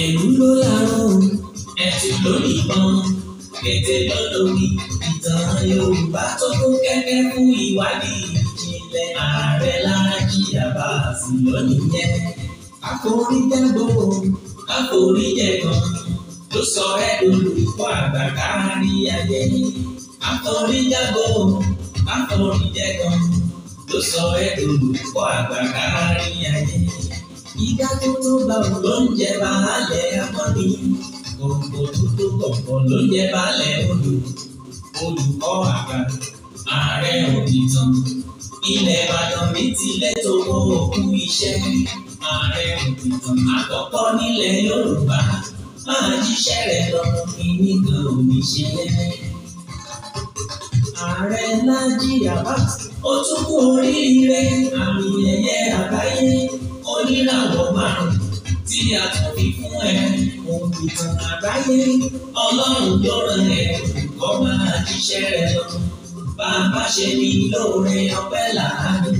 Ẹ̀rú ló lárùn, ẹ̀tù ló nìbọn, kété ló lórí. Ìtàn Yorùbá tó kún kẹ́kẹ́ fún ìwádìí ìjìnlẹ̀. Ààrẹ Láàjì Àbáàsì lónìí yẹn. Àforíjẹ́gbò, àforíjẹ̀gàn ló sọ ẹ́ dolùkọ́ àgbà kárí ayé. Àforíjẹ́gbò, àforíjẹ̀gàn ló sọ ẹ́ dolùkọ́ àgbà kárí ayé. Ìgá tó tó bá òun ló ń jẹ baálẹ̀ akọ́ni. Kọ̀ǹkọ̀ tó tó kọ̀ǹkọ̀ ló ń jẹ baálẹ̀ odò. Olùkọ́ àgbà, ààrẹ òpìtàn. Ilẹ̀ Ìbàdàn mi tilẹ̀ tó kó òkú iṣẹ́. Ààrẹ òpìtàn àkọ́kọ́ nílẹ̀ Yorùbá. Máa jíṣẹ́ rẹ̀ lọ, kíní kan ò ní ṣe é. Ààrẹ Láàjì Àbáàsì, ó tún kú oríire. Àmì ẹ̀yẹ àgbáyé oníràwọ̀ márùn-ún tí a tún fi fún ẹ. Òǹpìtàn àgbáyé, Ọlọ́run ló rán ẹ, olùkọ́ máa jíṣẹ́ rẹ lọ. Bàbá ṣe ní lóore ọpẹ́ làánú.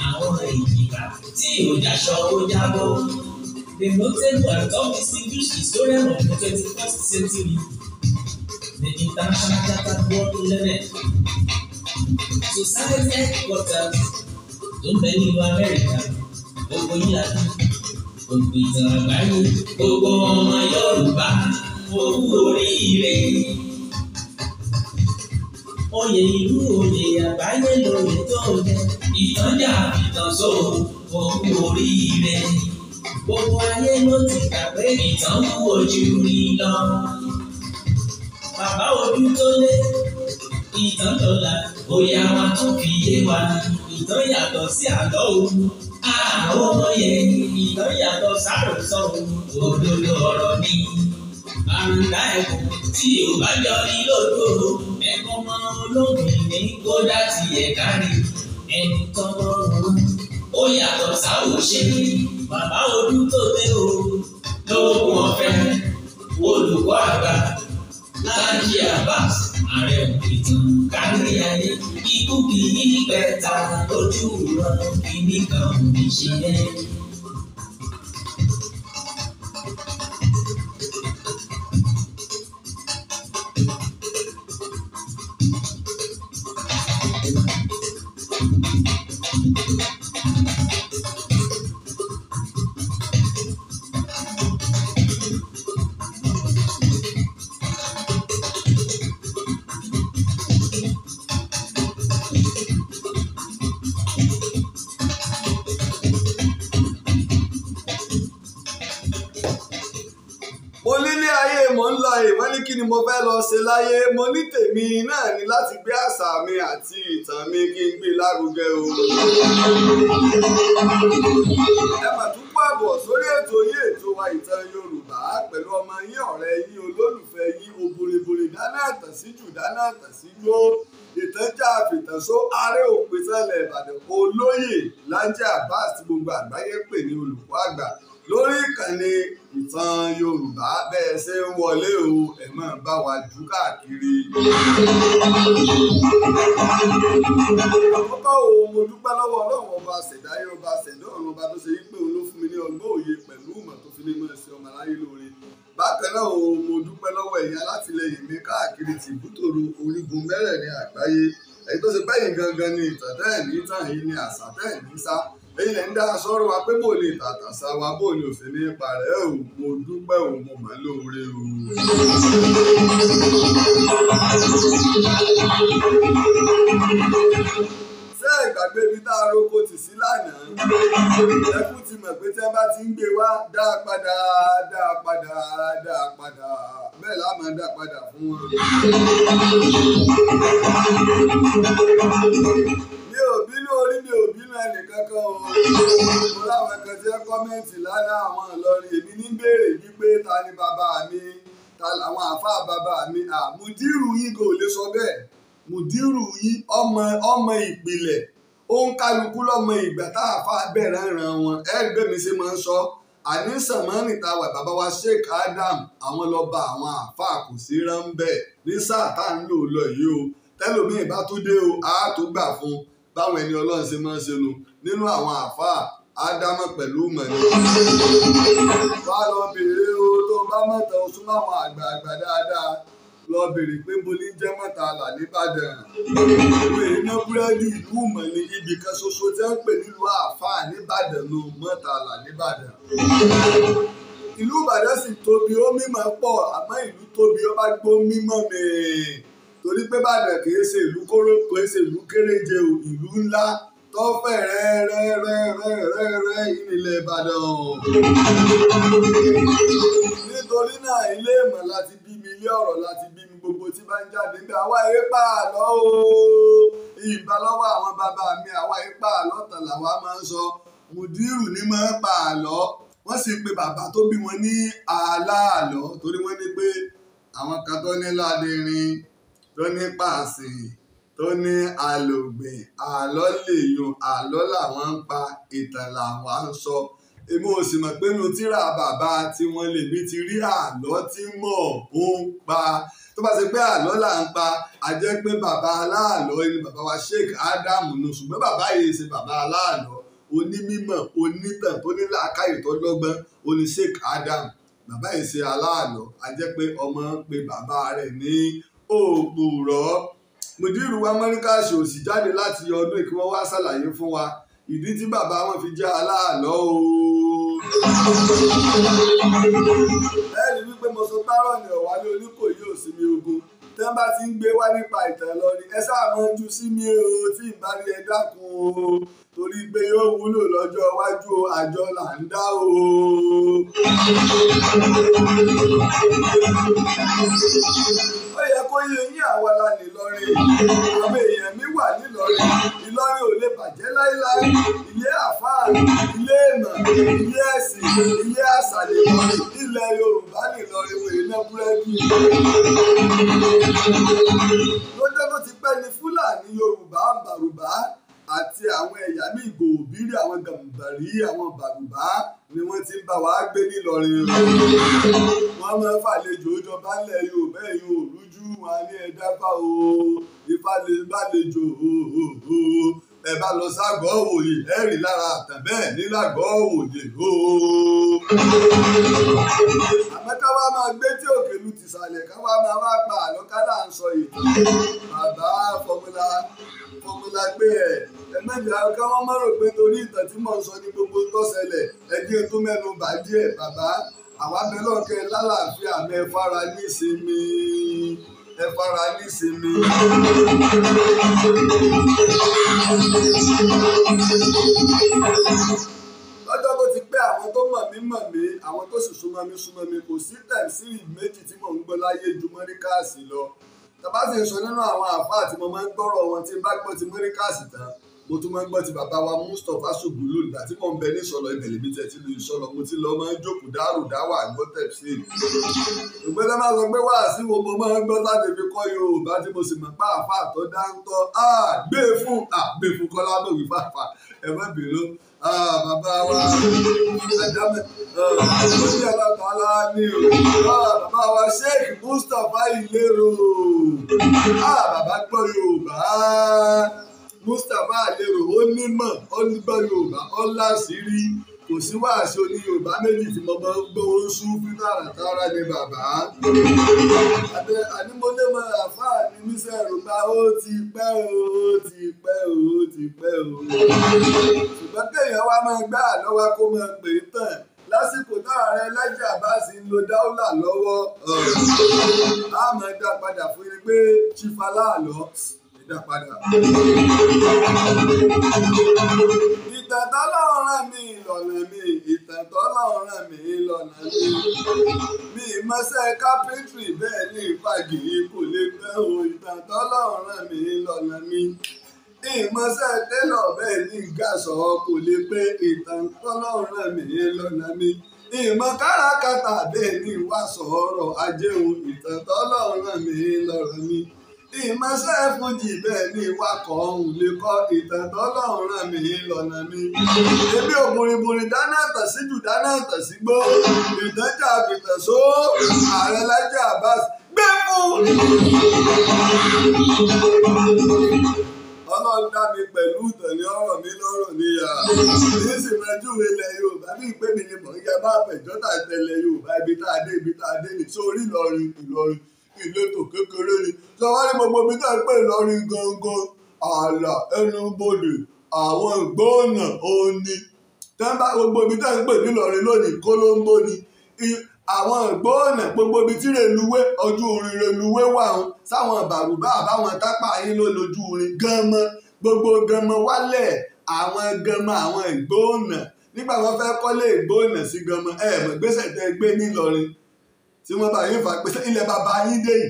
Àwọn èjìká tí ò jáṣọ ó jábọ́. The notable and top distinguished historian of the 21st century, the International Chartered World Learned Society headquarters tó ń bẹ nílùú Amẹ́ríkà. Gbogbo yín la bí òǹpìtàn àgbáyé, gbogbo ọmọ Yorùbá, òkú oríire. Oyè ìlú oyè àgbáyé lóye tó jẹ, ìtànjà ìtànṣó, òkú oríire. Gbogbo ayé ló ti gbà pé ìtàn mú ojú rí lọ. Bàbá ojú tó lé, ìtàn dọ́là, bóyá wa tún fi yé wa. Ìtàn yàtọ̀ sí àlọ́ o. Àwọn ọmọye ìtàn yàtọ̀ sáròsọ o. Òdodo ọ̀rọ̀ ni. Àrùndá ẹ̀kọ́ tí ò bá jọ ní lódò. Ẹ̀kọ́ mọ olóògùn ní kódà tí ẹ̀ kárí. Ẹni tọ́lọ́run ó yàtọ̀ sáwòṣe. Bàbá ojú tó dé o. Lóògùn ọ̀fẹ́, olùkọ́ àgbà, Láàjì Àbáàsì, ààrẹ òpìtàn kárí ayé. Ikú kì í pẹ̀ta lójú ìran, kíní kan ò ní ṣe é. Mo nílé ayé mò ń lọ ìwọ́n ní kí ni mo fẹ́ lọ ṣe láyé. Mo ní tèmi náà ni láti gbé àṣà mi àti ìtàn mi kí n gbé lárugẹ o. Ẹ mà tún pàbọ̀ sórí ètò yín ètò wa ìtàn Yorùbá pẹ̀lú ọmọ yín ọ̀rẹ́ yín olólùfẹ́ yín òbòrèbòrè dáná àtàn síjù dáná àtàn síjó ìtànjà àfìtànṣó ààrẹ òpìtànlẹ̀ Ìbàdàn olóyè Láàjì Àbáàsì tí gbogbo àgbáyé pè ní olùkọ́ àgbà lórí ìkànnì ìtàn Yorùbá. Bẹ́ẹ̀ ṣe ń wọlé o, ẹ̀ máa bá wa jù káàkiri. Àkọ́kọ́ o, mo dúpẹ́ lọ́wọ́ Ọlọ́run ọba ṣẹ̀dáyé ọba ṣẹ̀dá ọ̀run ọba tó ṣe wípé òun ló fún mi ní ọgbọ́n òye pẹ̀lú ìmọ̀ tó fi ní mọ̀ sí ọmọ aráyé lóore. Bákan náà o, mo dúpẹ́ lọ́wọ́ ẹ̀yin alátìlẹyìn mi káàkiri tìbútòrò orígun mẹ́rẹ̀ẹ̀rin àgbáyé. Èyí tó ṣe bẹ́yìn gangan ni ìtàn tẹ́ ẹ̀ ní tàn yìí ni àṣà tẹ́ ẹ̀ ní sá. Èyí lẹ̀ ń dá sọ́rọ̀ wa pé bóò ni ìtàtàṣà wa bóò ni òsè ní ipa rẹ̀ o. Mo dúpẹ́ o, mo mọ̀ lóore o. Ṣé ẹ gbàgbé ibi tá a roko tì sí lánàá? Ẹkú ti mọ̀ pé tí wọ́n bá ti ń gbé wá, dá a padà, dá a padà, dá a padà. Bẹ́ẹ̀ la máa dá a padà fún wọn. Mi ò bínú orí, mi ò bínú ẹnìkankan o. Mo láwọn kan tí wọ́n kọ́mẹ́ǹtì lánàá àwọn Ìlọrin. Èmi ní béèrè wípé ta ni bàbá mi, ta làwọn àáfàá bàbá mi. Mùdírù yín kò lè sọ bẹ́ẹ̀. Mùdírù yín ọmọ ìpìlẹ̀. Ó ń kálukú lọ́mọ ìgbà tá àáfàá bẹ̀rẹ̀ ràn wọn. Ẹ gbé mi ṣe máa ń sọ. Àní sànmọ́nì ta wà bàbá wa Sheikh Adam, àwọn lọ́ba àwọn àáfàá kò sí rán bẹ́ẹ̀ ní sáà tá à ń lò lọ yìí o. Tẹ́lòmíì bá tún dé o, a tó gbà fún un. Báwọn ẹni Ọlọ́run ṣe máa ń ṣe nu nínú àwọn àáfàá. Ádámọ̀ pẹ̀lú mọ̀ ni. Wá lọ bèrè o, tó bá mọ̀tàn o súnmọ́ àwọn àgbààgbà dáadáa. Lọ bèrè pé bo ní jẹ́ Mọ́tàlá nìbàdàn. Ìwé iná búrẹ́dì ìlú Ìmọ̀ ní ibì kan ṣoṣo tí wọ́n ń pè nílùú àáfàá nìbàdàn ló Mọ́tàlá nìbàdàn. Ìlú Ìbàdàn sì tóbi, ó mímọ́ pọ̀, àmọ́ ìlú tóbi ó bá gbó mímọ́ mi. Torí pé Ìbàdàn kìí ṣe ìlú kóró, kìí ṣe ìlú kéréje o, ìlú ńlá tó fẹ̀ rẹ́rẹ́rẹ́rẹ́rẹ́ ìrìnlẹ̀ Ìbàdàn. Nítorí náà ilé ìmọ̀ láti bí mi, ilé ọ̀rọ̀ láti bí mi, gbogbo tí bá ń jáde bí àwa èèpà àlọ́ o. Ìbá lọ́wọ́ àwọn bàbá mi, àwa èèpà àlọ́ tàn làwa máa ń sọ. Mùdírù ni máa ń pa àlọ́. Wọ́n sì pe bàbá tó bí wọn ní aláàlọ́ torí wọ́n ní pé àwọn kan tó ní ládìrín, tó ní pàṣìn, tó ní alògbìn, àlọ́ lèyùn, àlọ́ làwọn ń pa, ìtàn làwọn ń sọ. Èmi ò sì mọ̀ pé inú tírà bàbá tí wọ́n lè mi ti rí àlọ́ tí mò ń pa. Tó bá ṣe pé àlọ́ là ń pa, a jẹ́ pé bàbá aláàlọ́ ni bàbá wa Sheikh Adam nù. Ṣùgbọ́n bàbá yìí ṣe bàbá aláàlọ́, onímọ̀, onítàn tó ní làákàyè tó lọ́gbọ́n, oní Sheikh Adam. Bàbá yìí ṣe aláàlọ́, a jẹ́ pé ọmọ ń pe bàbá rẹ̀ ní òpùrọ́. Mùdírù wa Mọ́ríkàsì ò sì jáde láti ọdún kí wọ́n wá ṣàlàyé fún wa ìdí tí bàbá wọn fi jẹ́ aláàlọ́ o. Ẹ rí wípé mo sọ tárọ̀ ní Ọ̀wálé Oníkòyí ò sí mi ogun. Tẹ́ bá ti ń gbé wá nípa ìtàn Ìlọrin, ẹ sáà máa ń ju sí mi o tí ì bá rí ẹ dákun o. Torí pé yóò wúlò lọ́jọ́ iwájú o, àjọ là ń dá o. Ó yẹ kó yé yín àwa la nílọrin. Àwọn èèyàn mi wà nílọrin. Ìlọrin ò lè bàjẹ́ láéláé. Ilé àfáà, ilé ìmọ̀, ilé ẹ̀sìn, ilé àṣà nìlọrin. Ilẹ̀ Yorùbá nìlọrin wò iná búrẹ́dì. Lọ́jọ́ tó ti pẹ́ ni Fúlàní, Yorùbá, Bàrùbá àti àwọn ẹ̀yà míì Gòbírí, àwọn Gàmbàrí, àwọn Bàrùbá ni wọ́n ti ń bá wa gbé nílọrin. Wọ́n máa ń fàlejò jọba ńlẹ̀ Yorùbá, ẹ̀yin òrújú wọn ní ẹ dáfá o, Ifá lè bálejò o. Ẹ bá lọ ságọ́ òye, ẹ rí lára àtàn bẹ́ẹ̀ nílágọ́ òye o. Àmọ́ ká wá máa gbé tí òkè lu tìsàlẹ̀, ká wá máa wá pa àlọ́ ká là ń sọ ìtàn. Bàbá fọmúlà gbé ẹ̀. Ẹ mẹ́jọ ká wọ́n má rò pé torí ìtàn tí mò ń sọ ní gbogbo tó ṣẹlẹ̀, ẹ jẹ́ tó mẹ́nu bà díẹ̀ bàbá. Àwa bẹ lọ́kẹ́ lálàáfíà mẹ́ fara nísinmi. Ẹ fara nísinmi. Lọ́jọ́ tó ti pẹ́ àwọn tó mọ̀ mí mọ̀ mí, àwọn tó sì súnmọ́ mi súnmọ́ mi, kò sí tẹ̀síìrì méjì tí mò ń gbọ́ láyé ju Mọ́ríkàsì lọ. Tàbá sì ń sọ nínú àwọn àfáà tí mo máa ń gbọ́rọ̀ wọn, tí n bá gbọ́ ti Mọ́ríkàsì tán, mo tún máa ń gbọ́ ti bàbá wa Mustapha Ṣògùlù. Ìgbà tí mò ń bẹ ní Ìsọ̀lọ̀, ibẹ̀ lèmi tẹ̀ tí lu Ìsọ̀lọ̀, mo ti lọ máa ń jókòó dárò dáwà gbọ́ tẹ̀síìrì. Ṣùgbọ́n tá máa sọ pé wáàsí wo mo máa ń gbọ́ láti fi kọ́ Yorùbá tí mo sì mọ̀ pé àfáà tó dáńtọ́, gbé fún Kọ́lá Bòwí fàfà, ẹ má bínú. Bàbá wa Àdámẹ́ oní alábàálá ni o. Bàbá wa Sheikh Mustapha Ìlérò. Bàbá gbọ́ Yorùbá. Mustapha Ìlérò ó nímọ̀, ó gbọ́ Yorùbá, ó láṣìírí. Kò sí wáàsí oní Yorùbá méjì tí mo máa ń gbọ́ Súfí tààràtààrà ni bàbá. Àní mo lè mọ àfáà ní mísẹ̀ Yorùbá, ó ti pẹ́ o, ó ti pẹ́ o, ó ti pẹ́ o. Ṣùgbọ́n kéèyàn wá máa gbá àlọ́ wa kó máa pè é tàn. Lásìkò náà ààrẹ Laji Abbas ń lo dáúlà lọ́wọ́. A máa dá padà fún yín pé Chief Aláàlọ́ ẹ dá padà. Ìtàn tọ́lọ́run rán mi lọ́nà mi, ìtàn tọ́lọ́run rán mi lọ́nà mi. Mi mọṣẹ́ kápẹ́ńtìrì bẹ́ẹ̀ ní ìfàgì kò lè tán o. Ìtàn tọ́lọ́run rán mi lọ́nà mi. Ìmọ̀ṣẹ́ télọ̀ bẹ́ẹ̀ ní ìgàsọ̀ kò lè pé. Ìtàn tọ́lọ́run rán mi lọ́nà mi. Ìmọ̀ káràkátà bẹ́ẹ̀ ní ìwàsọ̀ ọrọ̀ ajé o. Ìtàn tọ́lọ́run rán mi lọ́rọ̀ mi. Ìmọ̀ṣẹ́ fújì bẹ́ẹ̀ ní ìwakọ̀ ọ̀hún lè kọ́. Ìtàn tọ́lọ́run rán mi lọ́nà mi. Èmi ò bùrìbùrì dáná tàn síjù dáná tàn sígbó. Ìtànjà fìtàn só. Ààrẹ Laji Abbas gbé fún. Ọlọ́run dá mi pẹ̀lú ìtàn ní ọ̀rọ̀ mi lọ́rùn níyà. Ní sì máa júwe ilẹ̀ Yorùbá bí ìpè mi ni mò ń ya bá àpẹjọ́tà tẹ̀lé Yorùbá ibi tá a dé ibi tá a dé ní sórí Ìlọrin Ìlọrin ìletò kékeré ni. Sọ wá ní gbogbo ibi tá a pè Ìlọrin gangan ààlà ẹnubodè àwọn ìgbóhùnà òní. Tẹ́ńbà gbogbo ibi tá a pè nílọrin lónìí kólóńbó ni. Àwọn ìgbóhùnà gbogbo ibi tí reluwé ojú orin reluwé wà ń sáwọn bàrùbá àbáwọn tápà yín ló lójú orin gánmọ́ gbogbo gánmọ́ wálẹ̀ àwọn gánmọ́ àwọn ìgbóhùnà nígbà wọn fẹ́ kọ́lé ìgbóhùnà sí gánmọ́ ẹ mọ̀ gbèsè tẹ́ gbé nílọrin tí wọ́n bá yín fà pèsè ilẹ̀ bàbá yín dé yìí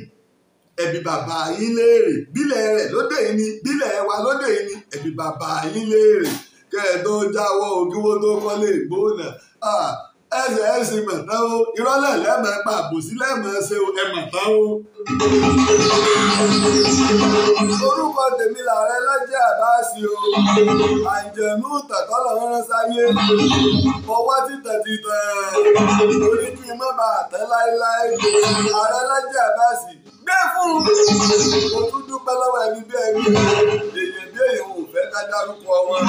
ẹ̀bí bàbá yín léèrè bílẹ̀ rẹ̀ lóde yìí ni bílẹ̀ wa lóde yìí ni ẹ̀bí bàbá yín léèrè kẹ́ ẹ̀ tó jáwọ́ ògíwó tó kọ́lé ìgbóhùnà ẹsẹ̀ ẹsẹ̀ mọ̀tán o ìrọ́lẹ̀ lẹ́mọ̀ pa àbòsí lẹ́mọ̀ ṣe o ẹ mọ̀tán o. Orúkọ tèmi làárẹ̀ lọ́jọ́ àbáṣe o àǹjẹ̀nú tàtọ́lọ̀ ń rán sáyé ọwọ́ títàn títàn orí kí n má bàa tán láéláé ààrẹ lọ́jọ́ àbáṣe gbé fún un. Mo tún dúpẹ́ lọ́wọ́ ẹni bí ẹni èèyàn bí èèyàn ò fẹ́ ká dárúkọ wọn.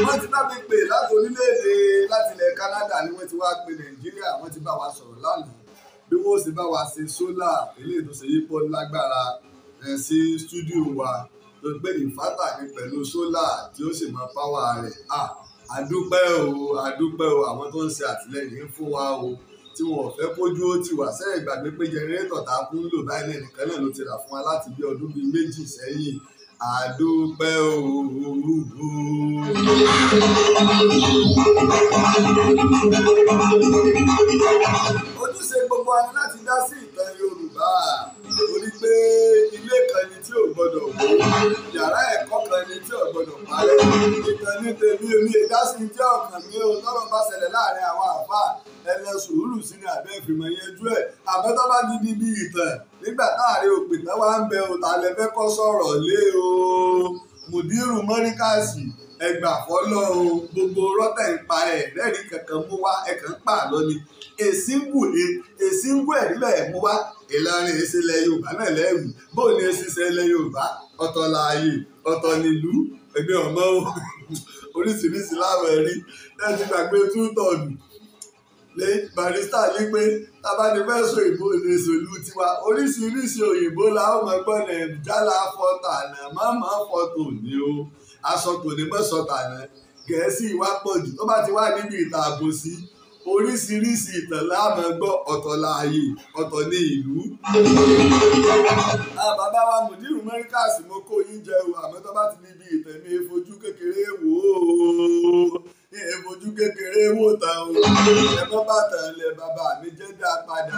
Wọ́n ti bá mi pè láti orílẹ̀-èdè láti ilẹ̀ Canada ni wọ́n ti wá pe Nàìjíríà wọ́n ti bá wa sọ̀rọ̀ lánàá bí wọ́n sì bá wa ṣe sólà eléyìí tó ṣe yípo lágbára sí stúdíò wa tó gbé ìfátà ní pẹ̀lú sólà tí ó sì mọ páwà rẹ̀. Àdúpẹ́ o àdúpẹ́ o àwọn tó ń ṣe àtìlẹ́yìn fún wa o tí wọn ò fẹ́ kójú ó ti wà sẹ́yìn gbàgbé pé jẹnẹrétọ̀ tá a kún ń lò báyìí náà nìkan náà ló ti rà fún wa láti bí ọdún bíi méjì sẹ́yìn àdúpẹ́ o. Ojúṣe gbogbo wa ni láti dá sí ìtàn Yorùbá torí pé ilé kan ni tí ò gbọdọ̀ wó yàrá ẹ̀kọ́ kan ni tí ò gbọdọ̀ parẹ́ ìtàn ní tèmi omi ìdásí tí ọkàn mi ò tọ́rọ̀ bá ṣẹlẹ̀ láàrin àwọn àfáà ẹlẹ sùúrù sí ni àbẹ́ ìfìmọ̀ yanjú ẹ̀ àmọ́ tó bá di bí ìtàn nígbà táàrin òpìtàn wa ń bẹ òtà lẹ fẹ́ kọ́ sọ̀rọ̀ lé o mùdírù mọ́ríkàsì ẹgbà fọlọ́ o gbogbo rọ́tẹ̀ ń pa ẹ̀ rẹ́rìí kankan mú wá ẹ̀kan ń pa lọ ni èsì ń bù ní èsì ń bù ẹ̀ nílẹ̀ mú wá Ìlọrin èsì ilẹ̀ Yorùbá náà lẹ́rù bóun ni èsì ilẹ̀ Yorùbá ọ̀tọ̀ láàyè ọ̀tọ̀ nílùú ẹgbẹ́ ọmọ o oríṣiríṣi láwọn ẹ̀rí ẹ̀ ti gbàgbé túntọ̀nù lé barista ní pé tábàdí fẹ́ sọ ìbò ìṣòlù tiwa oríṣiríṣi òyìnbó la ó mọ gbọ́ nàìjálá fọ́tà náà mọ́mọ́ fọ́tò ní o aṣọ tòní mọ́sọ tàná gẹ̀ẹ́sì wá pọ̀ jù tó bá ti wá níbi ìta àbòsí oríṣiríṣi ìtàn la máa gbọ́ ọ̀tọ̀ láàyè ọ̀tọ̀ ní ìlú. Bàbá wa Mùdírù Mẹ́ríkàsì mo kó yín jẹ o àmọ́ tó bá ti níbi ìtàn mi fojú kékeré wò ó ìfojú kékeré wò tán o ẹ mọ́ bàtàn lẹ bàbá mi jẹ́ dá padà.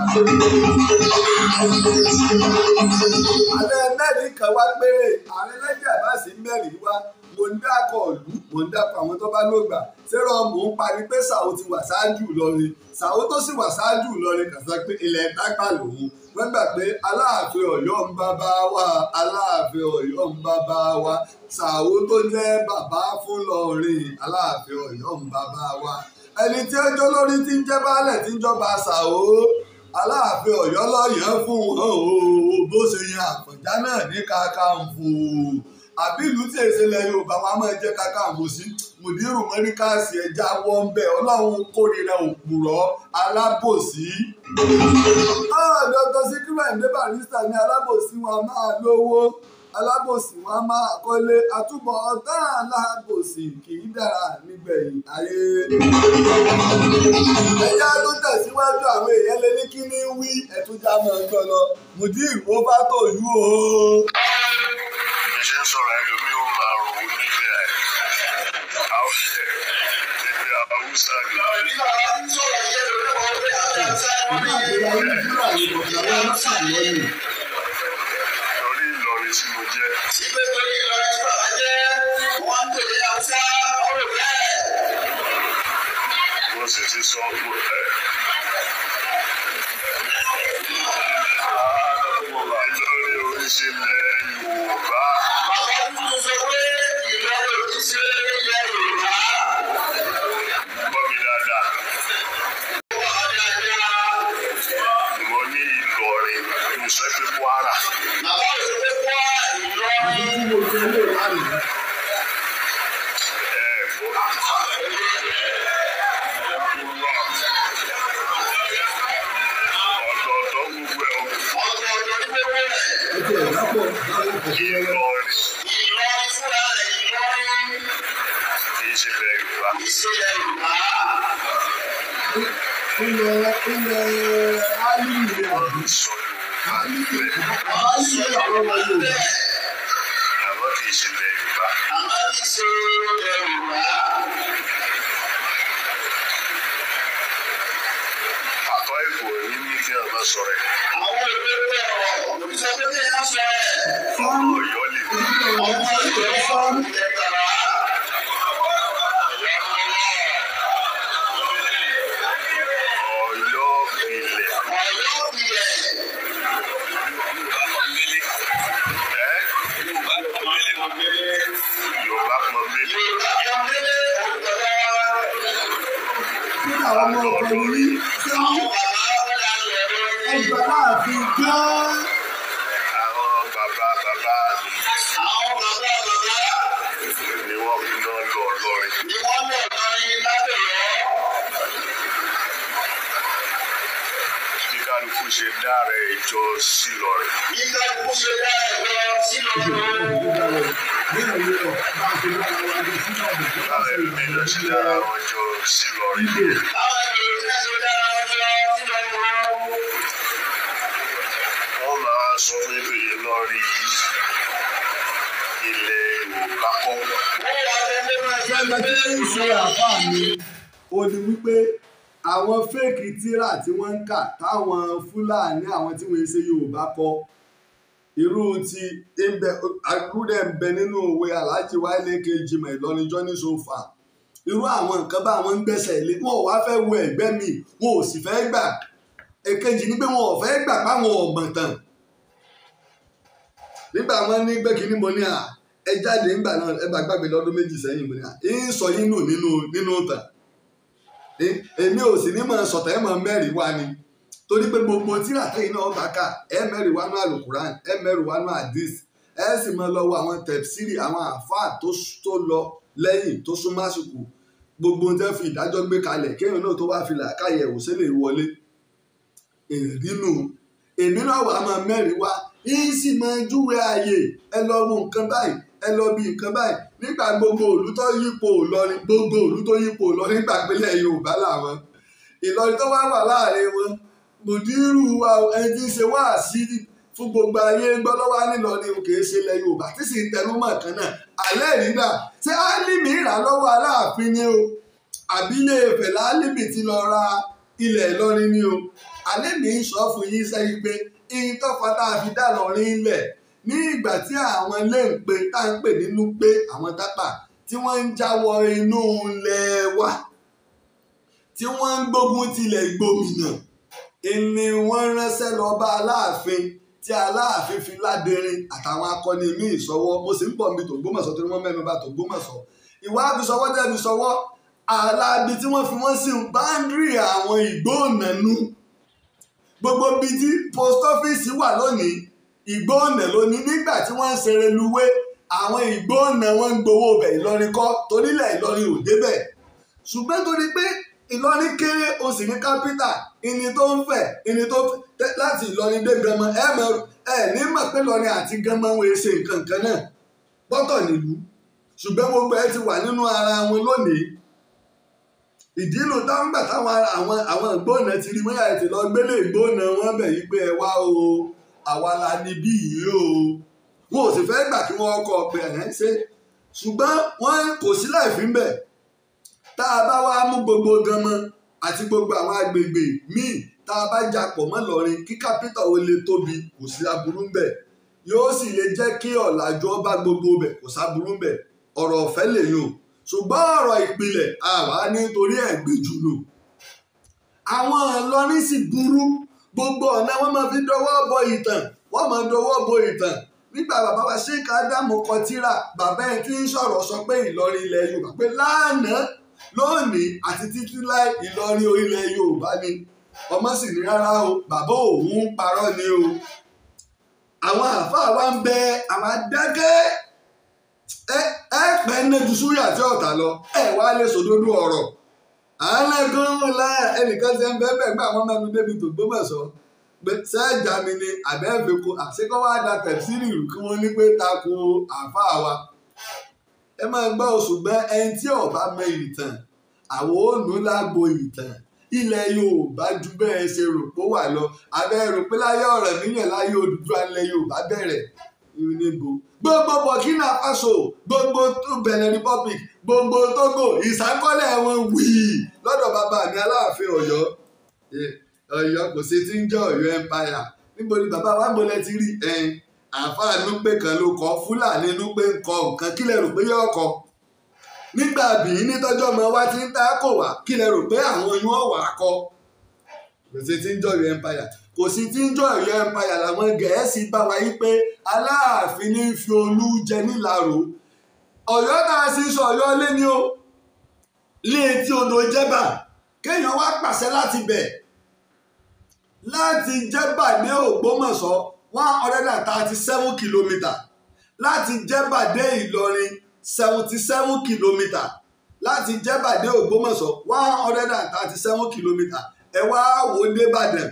Ààrẹ mẹ́rin kan wá péré ààrẹ lẹ́jẹ̀ bá sí mẹ́rin wá mo ń dákọ̀ ìlú mo ń dákọ̀ àwọn tó bá lóògbà ṣérò mò ń parí pé Sàó ti wà ṣáájú Ìlọrin Sàó tó sì wà ṣáájú Ìlọrin kà sọ pé ilẹ̀ tápà lòun wọ́n gbà pé Aláàfin Ọ̀yọ́ ń bàbá wa Aláàfin Ọ̀yọ́ ń bàbá wa Sàó tó jẹ́ bàbá fún Ìlọrin Aláàfin Ọ̀yọ́ ń bàbá wa ẹni tí ó jọ lórí tí ń jẹ́ baálẹ̀ tí ń jọba Sàó Aláàfin Ọ̀yọ́ lọ́yàn fún wọn o bó ṣe yan Àfọ̀njá náà ní Kakanfò àbí ìlú tí èsì ilẹ̀ Yorùbá wa máa jẹ́ Kakanfò sí Mùdírù Mẹ́ríkàsì ẹja wọ́n ń bẹ̀ Ọlọ́run kórìíra òpùrọ́ alábòsí. Dr. Sikiru Ayinde Barrister ní alábòsí wọn máa lówó alábòsí wọn máa kọ́lé àtúbọ̀ ọ̀tá alábòsí kì í dára nígbẹ̀yìn ayé. Ẹja tó tẹ̀síwájú àwọn èèyàn lé ní kí ní wí ẹ̀túnjà máa ń gbọ́ lọ Mùdírù ó bá tó yú o. Ṣe ń sọ̀rọ̀ ẹlòmíì ó máa rò ó nífẹ̀ẹ́ ẹ̀ ìfẹ́ Haúsá ni. Torí Ìlọrin tí mo jẹ́. Ìgbé torí Ìlọrin tí bàbá jẹ́, wọ́n ń pè ní Haúsá, ọ̀rọ̀ bẹ́ẹ̀. Mo sì ti sọ pé ẹ. Ìlọrin ò ṣe ilẹ̀ Yorùbá. Bàbá tuntun sọ pé Ìlọrin ò ṣe ilẹ̀ Yorùbá. Gbọ́ mi dáadáa. Bàbá dáadáa. Mo ní Ìlọrin, mo sọ pé Kwara. Bàbá ò sọ pé Kwara Ìlọrin. Tí mo ṣe lè lánàá. Yorùbá. Ìṣẹ̀lẹ̀ Yorùbá. Ilẹ̀ Álímì ni Wọ́n àbí ń sọ Yorùbá Álímì bẹ́ẹ̀. Álímì làwọn ọmọ Yorùbá. Àmọ́ kì í ṣe ilẹ̀ Yorùbá. Àmọ́ kì í ṣe ilẹ̀ Yorùbá. Àtọ́ ìbò ní ní kí wọ́n máa sọ̀rọ̀ ẹ̀. Àwọn ìpínlẹ̀ ọ̀rọ̀ òbí sọ pé kí ẹ sọ ẹ̀. Ọmọ Ọ̀yọ́ lè mí. Ọmọ Ọ̀yọ́ ẹ̀tàrà. Ọ̀yọ́ ilẹ̀. Ọ̀yọ́ ilẹ̀. Ẹ́ Yorùbá pọnbélé. Yorùbá pọ́nbélé òǹtọ̀lá. Kí làwọn ọmọ ọkọ ní ṣé Àwọn bàbá wọn là ń lọ lórí. ẹgbẹ́ láàfin gán. Àwọn bàbá bàbá mi Àwọn bàbá bàbá ni wọ́n fi náà lọ Ìlọrin. ni wọ́n lọ lórí látọ̀yọ́. Bí kálukú ṣe dára ẹjọ́ sí Ìlọrin. Bí kálukú ṣe dá ẹ̀jọ́ sílọ̀rọ̀. Báwọn ẹlòmíì náà ṣe dára wọn jọ sí Ìlọrin. Báwọn ẹlòmíràn ṣe dára wọn jọ sílọ̀rọ̀. Wọ́n máa sọ fún yín pé Ìlọrin yìí ilẹ̀ Yorùbá kọ́. Wọ́n wá fẹ́ máa ṣe Ṣẹ́gbẹ́ tí ń ṣe àfáà mi ó ní wípé àwọn fẹ́ẹ̀kì tíra tí wọ́n ń kà táwọn Fúlàní àwọn tí wọ́n ń ṣe Yorùbá kọ irú ti agúdẹ̀ ń bẹ nínú òwe Alhaji Wálé Kejìmọ̀ Ìlọrin journey so far. Irú àwọn nǹkan bá wọn ń gbẹ́sẹ̀ lé, wọn ò wá fẹ́ wo ẹ̀gbẹ́ mi, wọn ò sì fẹ́ gbà. Èkejì ni pé wọn ò fẹ́ gbà páwọn ọ̀gbọ̀n tàn. Nígbà wọn ní gbé kínní mo ní à ẹ jáde nígbà náà, ẹ bá gbàgbé lọ́dún 2 sẹ́yìn, mo ní à ń sọ yín nù nínú tàn. Èmi ò sì ní mọ̀ sọ̀tẹ̀, ẹ mọ̀ mẹ́rin wá ni, torí pé gbogbo tíra tẹ́yìn náà bá kà, ẹ mẹ́rin wá nú àlùkùrán, ẹ mẹ́rin wá nú àdís, ẹ sì mọ lọ wo àwọn tẹ̀síìrì àwọn àáfàá tó lọ lẹ́yìn tó súnmọ́ àsìkò, gbogbo ohun tẹ́ fi ìdájọ́ gbé kalẹ̀ kéèyàn náà tó wá fi làákàyè ẹ̀wò sílẹ̀ wọlé èrínú. Èmi náà wàá máa mẹ́rin wá, yín sì máa júwe ààyè, ẹ lọ wo nǹkan báyìí, ẹ lọ bí nǹkan báyìí. Nígbà gbogbo òlú tó yípo Ìlọrin, gbogbo òlú tó yípo Ìlọrin gbàgbélẹ̀ Yorùbá làwọn Ìlọrin tó wá wà láàrin wọn. Mùdírù wa ẹni tí ń ṣe wáàsí fún gbogbo ayé gbọ́ lọ́wọ́ nílọrin kì í ṣe ilẹ̀ Yorùbá tí sì ń tẹnu mọ́ kan náà. Alẹ́ rírà ṣé Álímì rà lọ́wọ́ Aláàfin ni o, àbí Ilé Ifẹ̀ lálímì ti lọ ra ilẹ̀ Ìlọrin ni o? Alẹ́ mi ń sọ fún yín sẹ́yìn pé ihun tọ́fà tá a fi dá lọ́rin ilẹ̀ ní ìgbà tí àwọn ilé ń pe tá ń pè nínú pé àwọn tápà tí wọ́n ń jáwọ́ inú ilẹ̀ wa, tí wọ́n ń gbógun tilẹ̀ ìgbòmìnà, ìní wọ́n ránṣẹ́ lọ bá Aláàfin tí Aláàfin fi Ládẹrin àtàwọn akọni míì sọ́wọ́. Mo sì ń pọ̀ mi tògbómọ̀ṣọ́ torí wọ́n mẹ́nu bà tògbómọ̀ṣọ́. Ìwà àfisọwọ́ tẹ́ fi sọwọ́ alábi tí wọ́n fi wọ́n sí báńdírì àwọn ìgbóònànú. Gbogbo bíi tí post office wà lónìí, ìgbóònà lónìí. Nígbà tí wọ́n ń ṣe reluwé, àwọn ìgbóònà wọn ń gbowó bẹ̀. Ìlọrin kọ́, torílẹ̀ Ìlọrin ò débẹ̀. Ṣùgbọ́n torí pé Ìlọrin kéré o sì ní kápítà, ìní tó ń fẹ̀, ìní tó láti Ìlọrin dé Ganmọ, ẹ mọ̀ ẹ ní mọ̀ pé Ìlọrin àti Ganmọ wọn ṣe nǹkan kan náà pọ́tọ̀ nílùú. Ṣùgbọ́n gbogbo ẹ ti wà nínú ara wọn lónìí. Ìdínú táwọn gbà táwọn àwọn ìgbóònà ti rí wíyà ètò lọ gbélé ìgbóònà wọn bẹ̀ yí pé ẹ wá o, àwa la ní bí yìí o. Wọn ò sì fẹ́ gbà kí wọ́n kọ pé ẹ̀ ń ṣe, ṣùgbọ́n wọn kò sí láì fi ń bẹ̀. Tá a bá wá mú gbogbo Ganmọ àti gbogbo àwọn agbègbè míì tá a bá japọ̀ mọ́ Ìlọrin kí kápítà ó lè tóbi, kò sí aburú ń bẹ̀. Yóò sì lè jẹ́ kí ọ̀làjú ọba gbogbo bẹ̀, kò sáburú ń bẹ̀. Ọ̀rọ̀ ọ̀fẹ́ lè yùn, ṣùgbọ́n ọ̀rọ̀ ìpìlẹ̀ àwa nítorí ẹ̀ gbé jùlọ. Àwọn Ìlọrin sì burú, gbogbo ọ̀nà wọn máa fi dọwọ́ bo ìtàn, wọ́n máa dọwọ́ bo ìtàn. Nígbà bàbá wa Sheikh Ádámù kọ tírà, bàbá ẹ̀ tí ń sọ̀rọ̀ sọ pé Ìlọrin ilẹ̀ Yorùbá, pé lánàá lónìí àti títí láì Ìlọrin ilẹ̀ Yorùbá ni. Ọmọ sì ní rárá o, bàbá òun ń parọ́ ni o. Àwọn àáfàá wa ń bẹ àwọn adákẹ́ ẹ pẹ́ nẹ́jú súyà tí ọ̀tà lọ, ẹ wá lè sòdodo ọ̀rọ̀. Àálẹ́gàn ńlá ẹnìkan ṣe ń bẹ́ẹ̀ bẹ́ẹ̀ gbà wọ́n mẹ́nu débi tògbómọ̀ṣọ́ pé sẹ́ẹ̀jà mi ni àbẹ́ẹ̀fẹ́kọ àṣekọ́ wá da tẹ̀síìrì rú kí wọ́n ní pé tako àáfàá wa. Ẹ máa gbọ́, ṣùgbọ́n ẹni tí ó bá mọ ìtàn, àwọn òòlù lágbo ìtàn. Ilẹ̀ Yorùbá ju bẹ́ẹ̀ ṣe rò pó wà lọ. Abẹ́ rò pé láyé Ọ̀rànmíyàn, láyé Odùduwà ilẹ̀ Yorùbá bẹ̀rẹ̀ níbo. Gbogbo Burkina Faso, gbogbo Benin Republic, gbogbo Togo, ìsákọ́lẹ̀ wọn wíì lọ́dọ̀ bàbá mi Aláàfin Ọ̀yọ́. Ọ̀yọ́ kò sí ti ń jẹ́ Ọ̀yọ́ Empire. Níbo ni bàbá wa ń bolẹ̀ ti rí ẹ̀? Àǹfààní Núpé kan ló kọ, Fúlàní Núpé ń kọ nǹkan, kílẹ̀ rò pé yóò kọ? Nígbà bìí nítọ́jọ́ ọmọ wa ti ń ta kò wá, kílẹ̀ rò pé àwọn yóò wà kọ? Kò sí ti ń jẹ́ Ọ̀yọ́ Empire. Kò sí ti ń jẹ́ Ọ̀yọ́ Empire. Làwọn Gẹ̀ẹ́sì bá wa yí pé Aláàfin ní fi Olú jẹ nílàró. Ọ̀yọ́ tá a sì sọ Ọ̀yọ́ lé ní o, lé etí odò Jẹ́bà, kéèyàn wá pàṣẹ láti bẹ̀ láti Jẹ́bà ní Ògbómọ̀ṣọ́ 137 kilometre, láti Jẹ́bà dé Ìlọrin 77 kilometre, láti Jẹ́bà dé Ògbómọ̀ṣọ́ 137 kilometre. Ẹ wá wò dé Ìbàdàn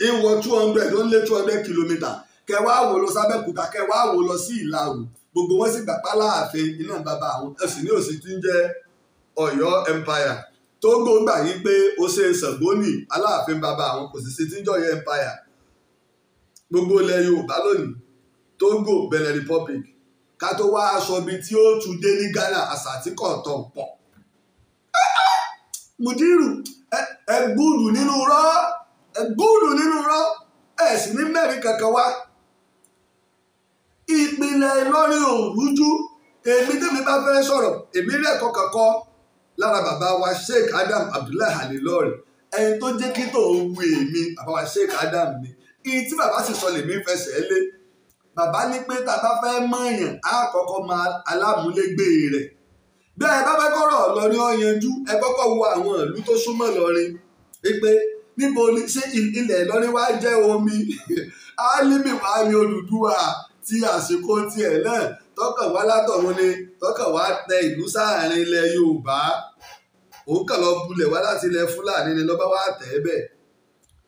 ìwọ 200, ó ń lé 200 kilometre. Kẹ wá wò lọ sábẹ́kúta, kẹ wá wò lọ sí Ìlàrò. Gbogbo wọn sì gbà pálá ààfin iná bàbá àwọn. Ẹ̀sìn ní òsì tí ń jẹ́ Ọ̀yọ́ Empire. Tógò gbà yí pé ó ṣe Ṣàngónì Aláàfin bàbá àwọn, kò sì sí tí ń jẹ́ Ọ̀yọ́ Empire. Gbogbo ilẹ̀ Yorùbá lónìí, Togo, Benin Republic, ká tó wá aṣọ bíi tí ó tún dé ní Ghana, àṣà tí kò tọ̀ pọ̀. Mùdírù ẹ gbúdù nínú rọ́, ẹ gbúdù nínú rọ́, ẹ sì ní mẹ́rin kankan wá. Ìpìlẹ̀ Ìlọrin ò rújú. Èmi tèmi bá fẹ́ sọ̀rọ̀, èmi rí ẹ̀kọ́ kankan lára bàbá wa Sheikh Adam Abdullahi Alilori, ẹni tó jẹ́ kí tó wu èmi, bàbá wa Sheikh Adam ni. Ìyí tí bàbá sì sọ lèmi fẹsẹ̀ lé. Bàbá ní pé tá a bá fẹ́ mọ̀yàn, á kọ́kọ́ máa alámúlégbé rẹ̀. Bí ẹ bá fẹ́ kọ́rọ̀ Ìlọrin ó yanjú, ẹ kọ́kọ́ wo àwọn ìlú tó súnmọ́ Ìlọrin pé níbo ni ṣé ilẹ̀ Ìlọrin wá jẹ́ omi. Álímì wá ní Odùduwà tí àsìkò tiẹ̀ náà tọkàn wá látọ̀run ni, tọkàn wá tẹ ìlú sáàrin ilẹ̀ Yorùbá. Òun kàn lọ bulẹ̀ wá láti ilẹ̀ Fúlàní ni lọ́ba wá tẹ̀ ẹ́ bẹ̀.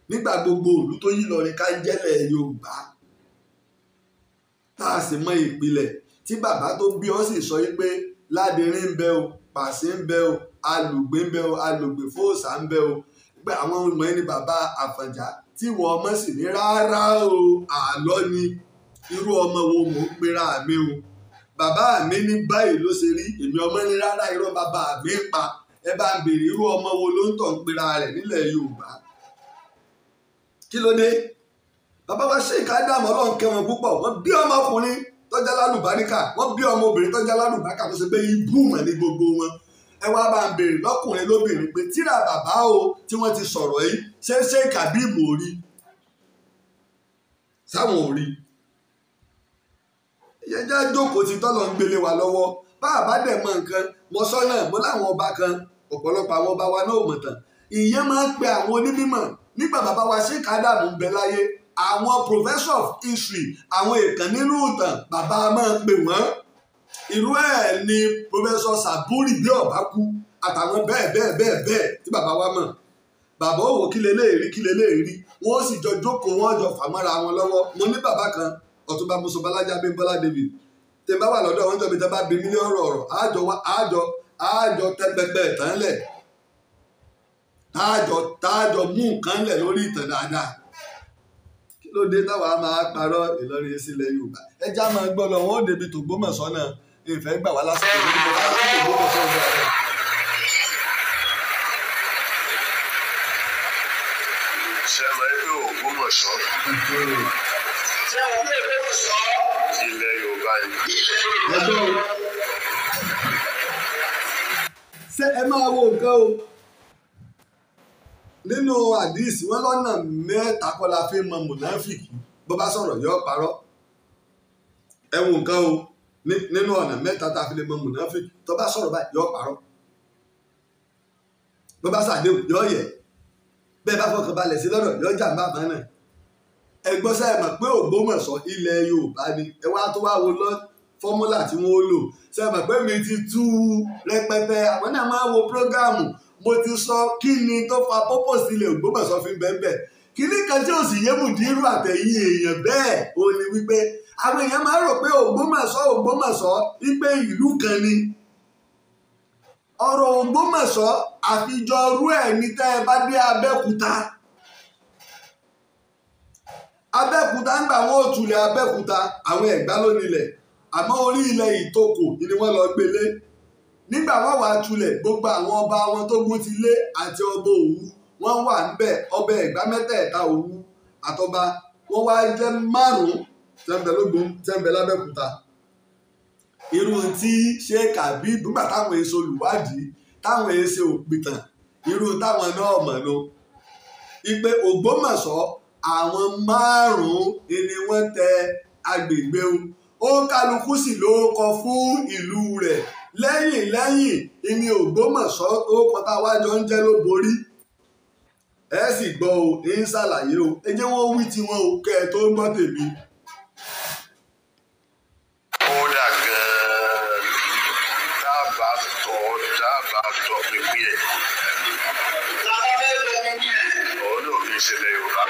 Nígbà gbogbo ìlú tó yí Ìlọrin ká ń jẹ́lẹ̀ Yorùbá, tá a sì mọ ìpìlẹ̀ tí bàbá tó bí ọ sì sọ yí pé Ládìrín ń bẹ o, Pàṣẹ ń bẹ o, Alùgbé ń bẹ o, Alùgbé fóòsà ń bẹ o, pé àwọn ọmọ ẹni bàbá Àfọ̀njá tí wọ́n ọmọ sì ní rárá o, àlọ́ ni. Irú ọmọ wo mò ń pera mi o? Bàbá mi ní báyìí ló ṣe rí, èmi ọmọ ní rárá, irọ́ bàbá mi ń pa. Ẹ bá ń béèrè irú ọmọ wo ló ń tọ̀ ń pera rẹ̀ nílẹ̀ Yorùbá. Kí ló dé? Bàbá wa Sheikh Adam, Ọlọ́run kẹ́ wọn púpọ̀. Wọ́n bí ọmọkùnrin tọ́jà lálùbáríkà, wọ́n bí ọmọbìnrin tọ́jà lálùbáríkà tó ṣe pé ibú mọ̀ ní gbogbo wọn. Ẹ wá bá ń béèrè lọ́kùnrin lóbìnrin pé tíra bàbá o tí wọ́n ti sọ̀rọ̀ yìí, ṣé Sheikh Habib ò rí? Sáwọn ò rí. Ìyẹn jẹ́ jókòó ti tọ́lọ̀ ń gbélé wa lọ́wọ́. Bá a bá dẹ̀ mọ nǹkan, mo sọ náà, mo láwọn ọba kan, ọ̀pọ̀lọpọ̀ àwọn ọba wa náà ò mọ̀ tán. Ìyẹn máa ń pe àwọn onímọ̀. Nígbà bàbá wa Sheikh Adam ń bẹ láyé, àwọn professor of history, àwọn èèkàn nínú ìtàn, bàbá máa ń pè wọ́n. Irú ẹ̀ ni professor Saburi bí ọ̀bá kú, àtàwọn bẹ́ẹ̀ bẹ́ẹ̀ bẹ́ẹ̀ bẹ́ẹ̀ tí bàbá wa mọ̀. Bàbá òwò kí leléèrí, kí leléèrí, wọ́n sì jọ jókòó, wọ́n jọ fàmọ́ra wọn lọ́wọ́. Mo ní bàbá kan, Ọ̀túnba Mọ́sọ̀bálájà Abímbọ́lá David, tẹ́ bá wà lọ́dọ̀ wọn jọ bí tẹ́ bá bí mílíọ̀nù ọ̀rọ̀, àjọ tẹ́ pẹpẹ ìtàn lẹ̀, táàjọ mú nǹkan lẹ̀ lórí ìtàn dáadáa. Kí ló dé táwa máa parọ́ Ìlọrin sílẹ̀ Yorùbá? Ẹja máa gbọ́ lọ, wọn ò débi tògbómọ̀ṣọ́ náà. Ìfẹ́ gbà wá lásìkò lórí bọ́lá tògbómọ̀ṣọ́ ọ̀gá rẹ̀. Ṣé ẹ máa ń pè Ògbómọ̀ṣọ́? Ṣé àwọn ilé Ògbómọ̀ṣọ́? Ilẹ̀ Yorùbá ni. Ilẹ̀ Yorùbá. Ẹgbẹ́ o. Ṣé ẹ máa wo nǹkan o? Nínú àdìsí wọn lọ́nà mẹ́ta kọ́ la fi mọ mùnáfìkì. Bó bá sọ̀rọ̀ yóò parọ́. Ẹ wo nǹkan o. Nínú ọ̀nà mẹ́ta tá a fi lè mọ mùnáfìkì. Tó bá sọ̀rọ̀ báyìí yóò parọ́. Bó bá ṣàdéhùn yóò yẹ̀. Bẹ́ẹ̀ bá fọkàn balẹ̀ sí lọ́dọ̀ yóò jàǹbá àmọ́ náà. Ẹ gbọ́ sẹ́ẹ̀ mọ̀ pé Ògbómọ̀ṣọ́ ilẹ̀ Yorùbá ni. Ẹ wá tó wá wo lọ fọ́múlà tí wọ́n lò. Sẹ́ẹ̀ mọ̀ pé mi ti tú rẹpẹtẹ. Àwọn náà máa wo prógáàmù. Mo ti sọ kí ni tó fa purpose ilẹ̀ Ògbómọ̀ṣọ́ fi ń bẹ́ẹ̀ bẹ́ẹ̀. Kíní kan tí ò sì yé Mùdírù àtẹ̀yìn èèyàn bẹ́ẹ̀ ó ní wípé Àwọn èèyàn máa ń rò pé Ògbómọ̀ṣọ́ Ògbómọ̀ṣọ́ wípé ìlú kan ni. Ọ̀rọ̀ Ògbómọ̀ṣọ́ àfijọ́ rú ẹ̀ ní tẹ́ ẹ bá dé Abẹ́òkúta. Abẹ́òkúta ń gbà wọ́n òtúlẹ̀ Abẹ́òkúta, àwọn Ẹ̀gbá ló nílẹ̀, àmọ́ orí ilẹ̀ Ìtòkò ni wọ́n lọ gbélé. Nígbà wọ́n wàá tulẹ̀, gbogbo àwọn ọba wọn tó gún ti lé àti ọba Òwu wọ́n wà ńbẹ̀. Ọba Ẹ̀gbá mẹ́tẹ̀ẹ̀ta, Òwu àtọba wọ́n wá jẹ́ márùn-ún tẹ́ńbẹ̀ lógún tẹ́ńbẹ̀ lábẹ́òkúta. Irú tí Sheikh Habib nígbà táwọn èso olùwádìí, táwọn èso òpìtàn, irú táwọn náà mọ̀ ló ipe Ògbómọ̀ṣọ́ àwọn márùn-ún ni wọ́n tẹ agbègbè o. Ó kálukú sì ló kọ fún ìlú rẹ̀. Lẹ́yìn lẹ́yìn ìní Ògbómọ̀ṣọ́ ó kọ táwa jọ ń jẹ́ ló borí. Ẹ sì gbọ́ o, ń ṣàlàyé o, ẹ jẹ́ wọ́n wí tiwọn o kẹ́ ẹ tó ń gbọ́ tèmi. Kódà gan-an dábàá tọ́ pínpín ẹ̀, òun náà kì í ṣẹlẹ̀ Yorùbá.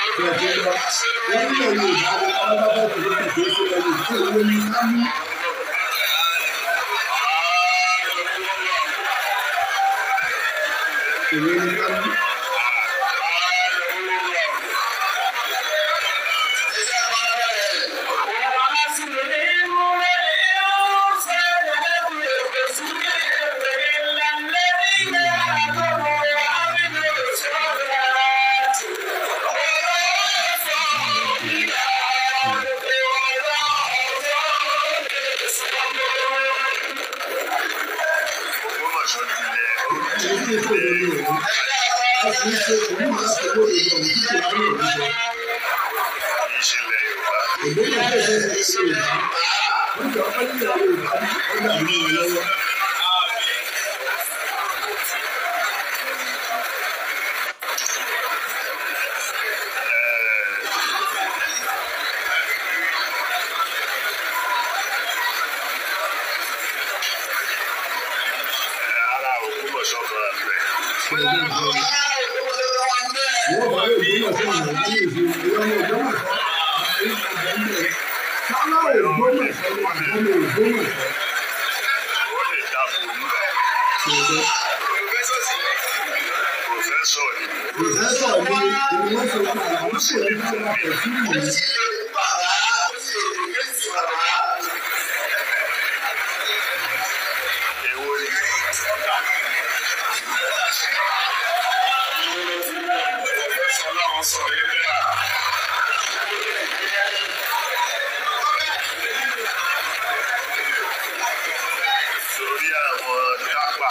Wọ́n nílẹ̀ Yorùbá ní alábàbà tó ló kù tó ṣẹlẹ̀ Yorùbá èwo ni ká mú. Èwo ni ká mú. Ògbómọ̀ṣọ́ dilẹ̀ Èyí tí èso òdodo ọ̀hún a sì ń ṣe òun máa ṣe lódodo ọ̀hún tí kò wá ní òdodo. kì í ṣẹlẹ̀ Yorùbá. Ògbómọ̀ṣọ́ ìṣe ṣe Yorùbá wọ́n jọ ọ́ nílẹ̀ Yorùbá bí ó dàrú wọn lọ́wọ́. Ara Ògbómọ̀ṣọ́ kan rẹ̀. Wọ́n bá Ògbómọ̀ṣọ́ ìwọ̀n ní èso ìwọ̀n Ògbómọ̀ṣọ́ sálá Ògbómọ̀ṣọ́ ni àbọ̀mọ̀ Ògbómọ̀ṣọ́. Ó lè dáko ní. Pòfẹ́sọ̀ ni. Pòfẹ́sọ̀ ni ìwọ́n ṣe fún àwọn kò ní bá pẹ̀ sí ìlú. Èwo ni? Lórí àwọn tápà.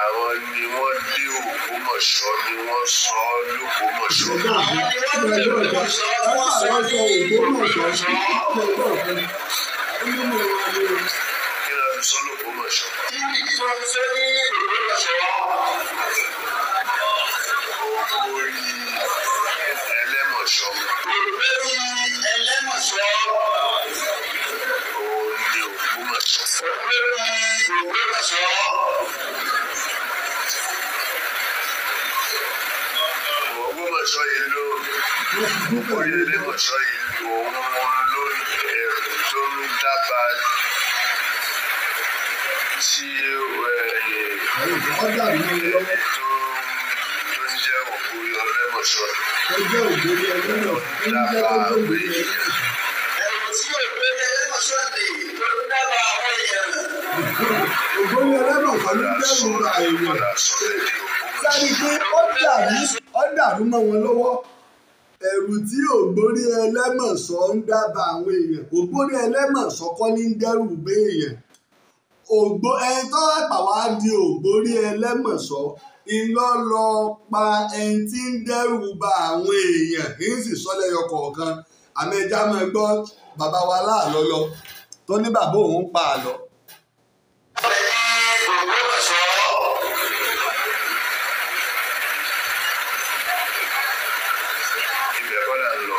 Àwọn ni wọ́n dé Ògbómọ̀ṣọ́ ni wọ́n sọ ọ́ l'Ógbómọ̀ṣọ́. Ọ̀gá mi, ọ̀gá ọ̀gá ọ̀gá sọ Ògbómọ̀ṣọ́ ọ̀gá ọ̀gá nínú wọn ni Kí ló fi sọ l'Ógbómọ̀ṣọ́? Ògbórí Ẹlẹ́mọ̀ṣọ́. Òun ni Ògbómọ̀ṣọ́. Ògbómọ̀ṣọ́ yìí ló wọ́n ti dúpọ̀ Ògbórí ní Ẹlẹ́mọ̀ṣọ́ yìí òun ló ẹ̀rù tó ń dábàá tí ọ̀gá mi lọ́wọ́. ẹni tó ń jẹ́ Ògbórí Ẹlẹ́mọ̀ṣọ́ Ọjọ́ Ògbórí Ẹlẹ́mọ̀ṣọ́ ń jẹ́ kó jẹ́ Ògbórí Ẹlẹ́mọ̀ṣọ́. Ògbórí Ẹlẹ́mọ̀ṣọ́ ló dẹ́rù ba èèyàn. Padà sọ ẹ́ di Ògbómọ̀ṣọ́. Sáré pé ó dàrú ó dàrú mọ́ wọn lọ́wọ́. Ẹ̀rù tí Ògbórí Ẹlẹ́mọ̀ṣọ́ ń dábàá àwọn èèyàn. Ògbórí Ẹlẹ́mọ̀ṣọ́ kọ́ ní ń dẹ́rù bá èèyàn. Ògbó ẹni tó àpà wá di Ògbórí Ẹlẹ́mọ̀ṣọ́ iná lọ pa ẹni tí ń dẹ́rù ba àwọn èèyàn ń sì sọ lẹ́yọ kọ̀ọ̀kan. Àmọ́ ẹja máa gbọ́ bàbá wa láàlọ́ lọ tó ní bàbá òun pa àlọ́. Ibẹ̀ kọ́ là ń lọ.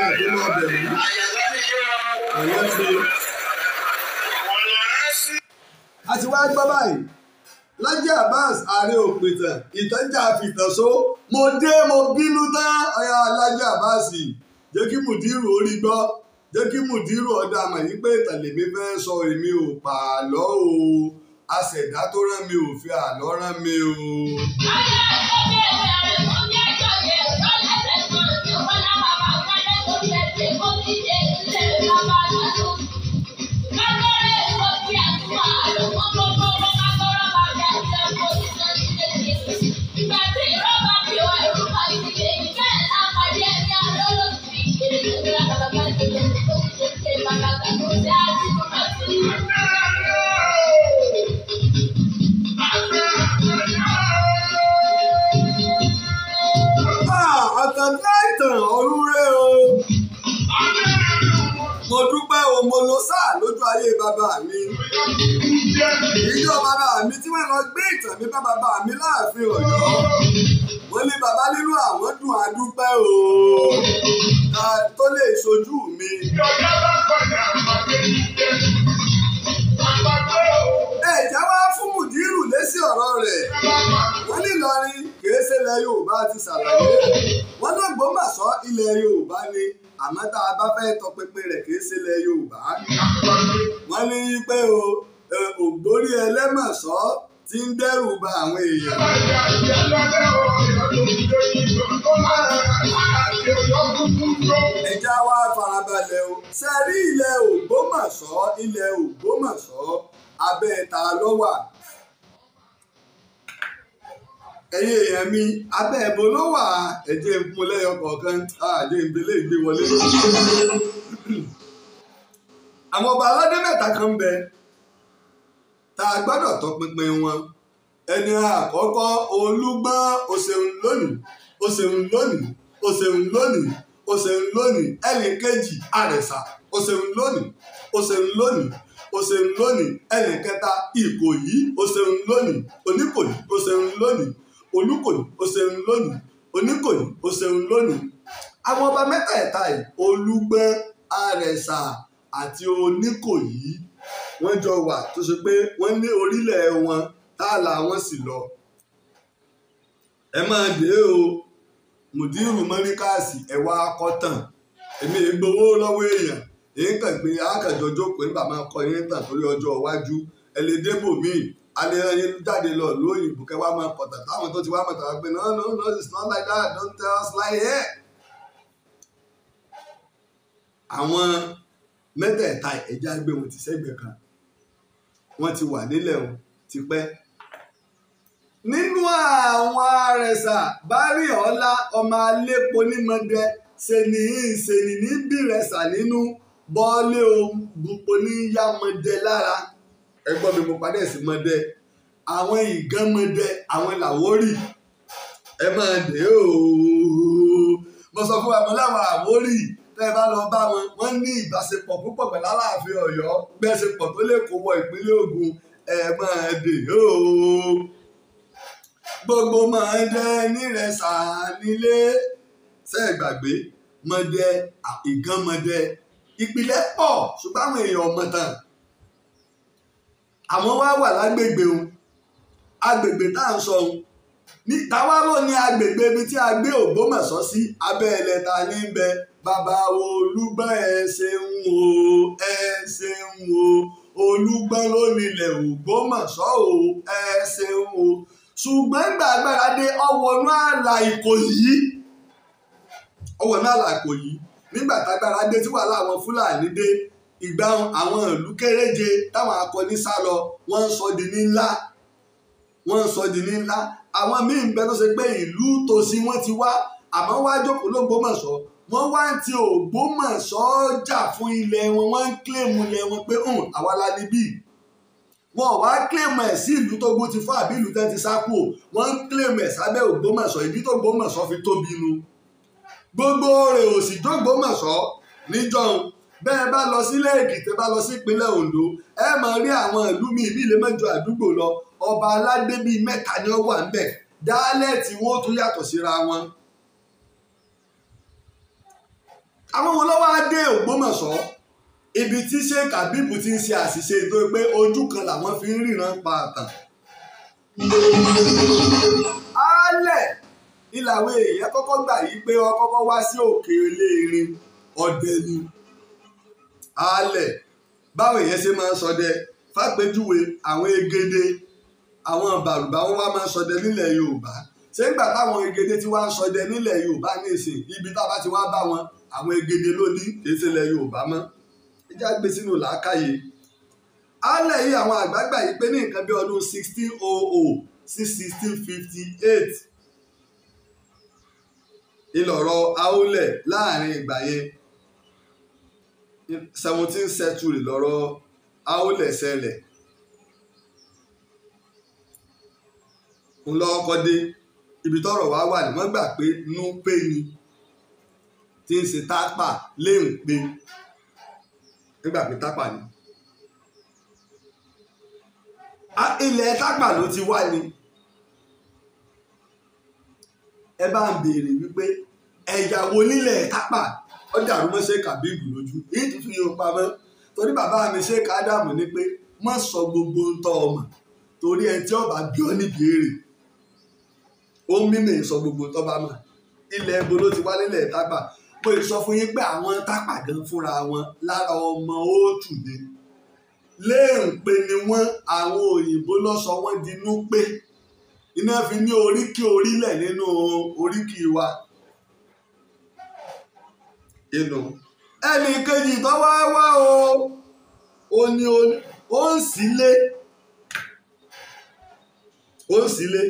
Ẹ tó máa bẹ̀rù ẹ̀yẹ́ ṣe. A ti wá gbọ́ báyìí. Lájí Abbas ààrẹ òpìtàn ìtànjà fìtànṣó mo dé mo bínú tán. Ọ̀yà Lájí Abbas jẹ́ kí mùdírù orí gbọ́, jẹ́ kí mùdírù ọ̀dà àmọ̀ yìí pé ìtàn lèmi fẹ́ sọ, èmi ò pààlọ́ o, aṣẹ̀dá tó rán mi ò fi àlọ́ rán mi o. Àtàndá ìtàn ọ̀run rẹ̀ o. Mo dúpẹ́ o, mo lọ sáà lójú ayé bàbá mi. Ìjọ bàbá mi tí wọ́n lọ gbé ìtàn mi bá bàbá mi láàfin Ọ̀yọ́. Wọ́n ní bàbá nínú àwọn dùn àdúpẹ́ o. Tó lè ṣojú mi. Ẹ̀jẹ̀ wá fún Mùdírù lésì ọ̀rọ̀ rẹ̀. Wọ́n ní Ìlọrin kìí ṣe ilẹ̀ Yorùbá ti ṣàlàyé. Wọ́n ní Ògbómọ̀ṣọ́ ilẹ̀ Yorùbá ni, àmọ́ tá a bá fẹ́ tọpinpin rẹ̀ kìí ṣe ilẹ̀ Yorùbá. Wọ́n ní pé o Ògbórí Ẹlẹ́mọ̀ṣọ́ ti ń dẹ́rù ba àwọn èèyàn. Ẹja wa farabalẹ̀ o. Ṣe rí ilẹ̀ Ògbómọ̀ṣọ́, ilẹ̀ Ògbómọ̀ṣọ́ abẹ́ ta ló wà? Ẹ̀yin èèyàn mi, abẹ́ ẹ̀bọ ló wà. Ẹ̀jẹ̀ ń fún lẹ́yọ kọ̀ọ̀kan, àjẹ́ ìbílẹ̀ ìgbé wọlé. Àwọn ọba aládé mẹ́ta kan ń bẹ tá a gbọ́dọ̀ tọpinpin wọn. Ẹni àkọ́kọ́ Olúgbọ́n, o ṣeun lónìí, o ṣeun lónìí, o ṣeun lónìí, o ṣeun lónìí. Ẹnì kejì Àrẹ̀sà, o ṣeun lónìí, o ṣeun lónìí, o ṣeun lónìí. Ẹnì kẹta Ìkòyí, o ṣeun lónìí, Oníkòyí, o ṣeun lónìí, Olúkòyí, o ṣeun lónìí, Oníkòyí, o ṣeun lónìí. Àwọn ọba mẹ́tẹ̀ẹ̀ta yìí, Olúgbọ́n, Àrẹ̀sà àti Oníkòyí, wọ́n jọ wà tó ṣe pé wọ́n ní orílẹ̀ wọn tààlà wọn sì lọ. Ẹ máa dé o, Mùdírù Mọ́ríkàsì ẹ̀wà akọ́tàn. Èmi ì gbowó lọ́wọ́ èèyàn, èyí kàn gbé àkànjọ jókòó nígbà máa kọ yín tàn torí ọjọ́ iwájú. Ẹ lè débò míì, a lè rán yín jáde lọ lóyìnbó kẹ́ wá máa kọ̀tàn táwọn tó ti wá mọ̀tàn wá pé no no no, it's not like that, don't tell us like here. Àwọn mẹ́tẹ̀ẹ̀ta ẹja gbé wọn ti sẹ́gbẹ̀ẹ́ kan, wọ́n ti wà nílẹ̀ o tipẹ́. Nínú àwọn Àrẹ̀sà, Báríọ̀lá ọmọ Alépo nímọ̀dẹ ṣèní ṣèní ní bìrẹ̀sà nínú bọ́ọ̀lì òbúpo ní yámọ̀dẹ lára. Ẹgbọ́n mi, mo padà sí mọ̀dẹ. Àwọn ìgànmọ̀dẹ, àwọn làwórì. Ẹ máa dé o. Mo sọ fún wa mo láwọn Àwórì tẹ́ ẹ bá lọ bá wọn, wọ́n ní ìbáṣepọ̀ púpọ̀ pẹ̀lú Aláàfin Ọ̀yọ́, gbẹ́sepọ̀ tó lè kó wọ ìpínlẹ̀ Ògùn. Ẹ máa dé o. Gbogbo mọ̀ọ́dẹ nírẹ̀sà nílé. Ṣé ẹ gbàgbé? Mọ̀ọ́dẹ, ìgànmọ̀dẹ. Ìpìlẹ̀ pọ̀ ṣùgbọ́n àwọn èèyàn mọ̀ tán. Àwọn wá wà lágbègbè òun, agbègbè tá à ń sọ òun. Ní táwa ló ní agbègbè ibi tí a gbé Ògbómọ̀ṣọ́ sí, abẹ́ ilẹ̀ ta ní bẹ. Bàbá Olúgbọ́n ẹ ṣeun o, ẹ ṣeun o. Olúgbọ́n ló nílẹ̀ Ògbómọ̀ṣọ́ o, ẹ ṣeun o. Ṣùgbọ́n ìgbà agbára dé, ọwọ́nú ààlà Ìkòyí. Ọwọ́nú ààlà Ìkòyí. Nígbà tágbára dé tí wàhálà àwọn Fúlàní dé, ìgbà àwọn ìlú kéréje táwọn akọni sá lọ, wọ́n ń sọ di ní ńlá. Wọ́n ń sọ di ní ńlá. Àwọn míì ń bẹ tó ṣe pé ìlú tòsí wọ́n ti wá, àmọ́ wá jókòó l'Ógbómọ̀ṣọ́. Wọ́n wá ń ti Ògbómọ̀ṣọ́ jà fún ilẹ̀ wọn, wọ́n ń kílèmù ilẹ̀ wọn pé àwa la níbí. Wọn ò wá kílèmù ẹ̀ sí ìlú tó gbó ti fọ́ àbí ìlú tẹ́ ti sá kúò. Wọ́n ń kílèmù ẹ̀ sábẹ́ Ògbómọ̀ṣọ́, ìdí tó Ògbómọ̀ṣọ́ fi tóbi nu. Gbogbo rẹ̀ ò sì jógbómọ̀ṣọ́ níjọ́un. Bẹ́ẹ̀ bá lọ sílẹ̀ Èkìtì, bá lọ sí ìpínlẹ̀ Oǹdó, ẹ máa rí àwọn ìlú míì bí ilé mẹ́jọ àdúgbò lọ. Ọba aládé bíi mẹ́ta ni ó wà ńbẹ̀. Dálẹ́ẹ̀tì wọn ó tún yàtọ̀ síra wọn. Àwọn wo ló wá dé Ògbómọ̀ṣọ́? Ibi tí Sheikh Habib ti ń ṣe àṣìṣe tó pé ojú kan làwọn fi ń ríran pa àtàn. Álẹ̀ ìlàwé èèyàn kọ́kọ́ gbà yí pé ó kọ́kọ́ wá sí òkè eléerin ọdẹ ni. Álẹ̀ báwọn èèyàn ṣe máa ń ṣọdẹ fàpèjúwe àwọn egede àwọn bàrùbá wọn wá máa ń ṣọdẹ nílẹ̀ Yorùbá. Ṣé nígbà táwọn egede ti wá ń ṣọdẹ nílẹ̀ Yorùbá ní ìsìn ibi tá a bá ti wá bá wọn àwọn egede lónìí kì í ṣe ilẹ̀ Yorùbá mọ́. Ẹ já gbé sínú làákàyè. Álẹ̀ yìí àwọn àgbààgbà yìí pé ní nǹkan bí ọdún 1600 sí 1658 ìlọ̀rọ̀ Aólẹ̀ láàrin ìgbà yẹn 17th century lọ̀rọ̀ Aólẹ̀ ṣẹlẹ̀. Ńlọ́kọ́ dé ibi tọ́rọ̀ wá wà ní wọ́n gbà pé Núpé ni tí ń ṣe Tápà léhùn pé nígbà pé Tápà ni. Ilẹ̀ Tápà ló ti wá ni. Ẹ bá ń béèrè wípé ẹ̀yà wo nílẹ̀ Tápà ó dàrú mọ́ Sheikh Habib lójú. Èyí tó fi yóò pamọ́ torí bàbá mi Sheikh Ádámù ní pé má sọ gbogbo ń tọ́ ọmọ torí ẹni tí ọba bí ọ níbi èrè ó mímì sọ gbogbo tó bá mọ̀. Ilẹ̀ ibo ló ti wá nílẹ̀ Tápà. Mo sọ fún yín pé àwọn Tápà gan fúnra wọn lára ọmọ òòtù ni. Léèǹpe ni wọ́n, àwọn òyìnbó ló sọ wọ́n di Núpé. Iná fi ní oríkì orílẹ̀ nínú oríkì wa. Inú ẹnì kejì tó wá wá o, ó ní ó ń sílé, ó ń sílé,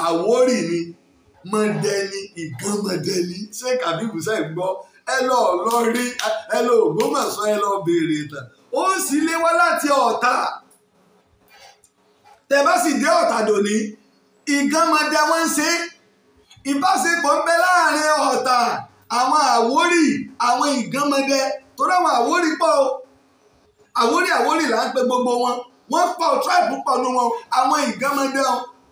Àwórì ni, Mọ̀dẹ́ni, Ìgànmọ̀dẹ́ni. Sheikh Habib sẹ́ gbọ́, ẹ lọ lọ rí, ẹ lọ Ògbómọ̀ṣọ́, ẹ lọ béèrè ìtàn. Ó ń sílé wá láti Ọ̀tà. Tẹ bá sì dé Ọ̀tà dòní, Ìgànmọ̀dẹ́ wọ́n ń ṣe. Ìbáṣepọ̀ ń bẹ láàrin Ọ̀tà, àwọn Àwórì, àwọn Ìgànmọ̀dẹ́. Torí àwọn Àwórì pọ̀ o. Àwórì Àwórì là ń pe gbogbo wọn. Wọ́n pọ̀, tribe pọ̀ nù wọn. Àwọn Ìgànmọ̀dẹ́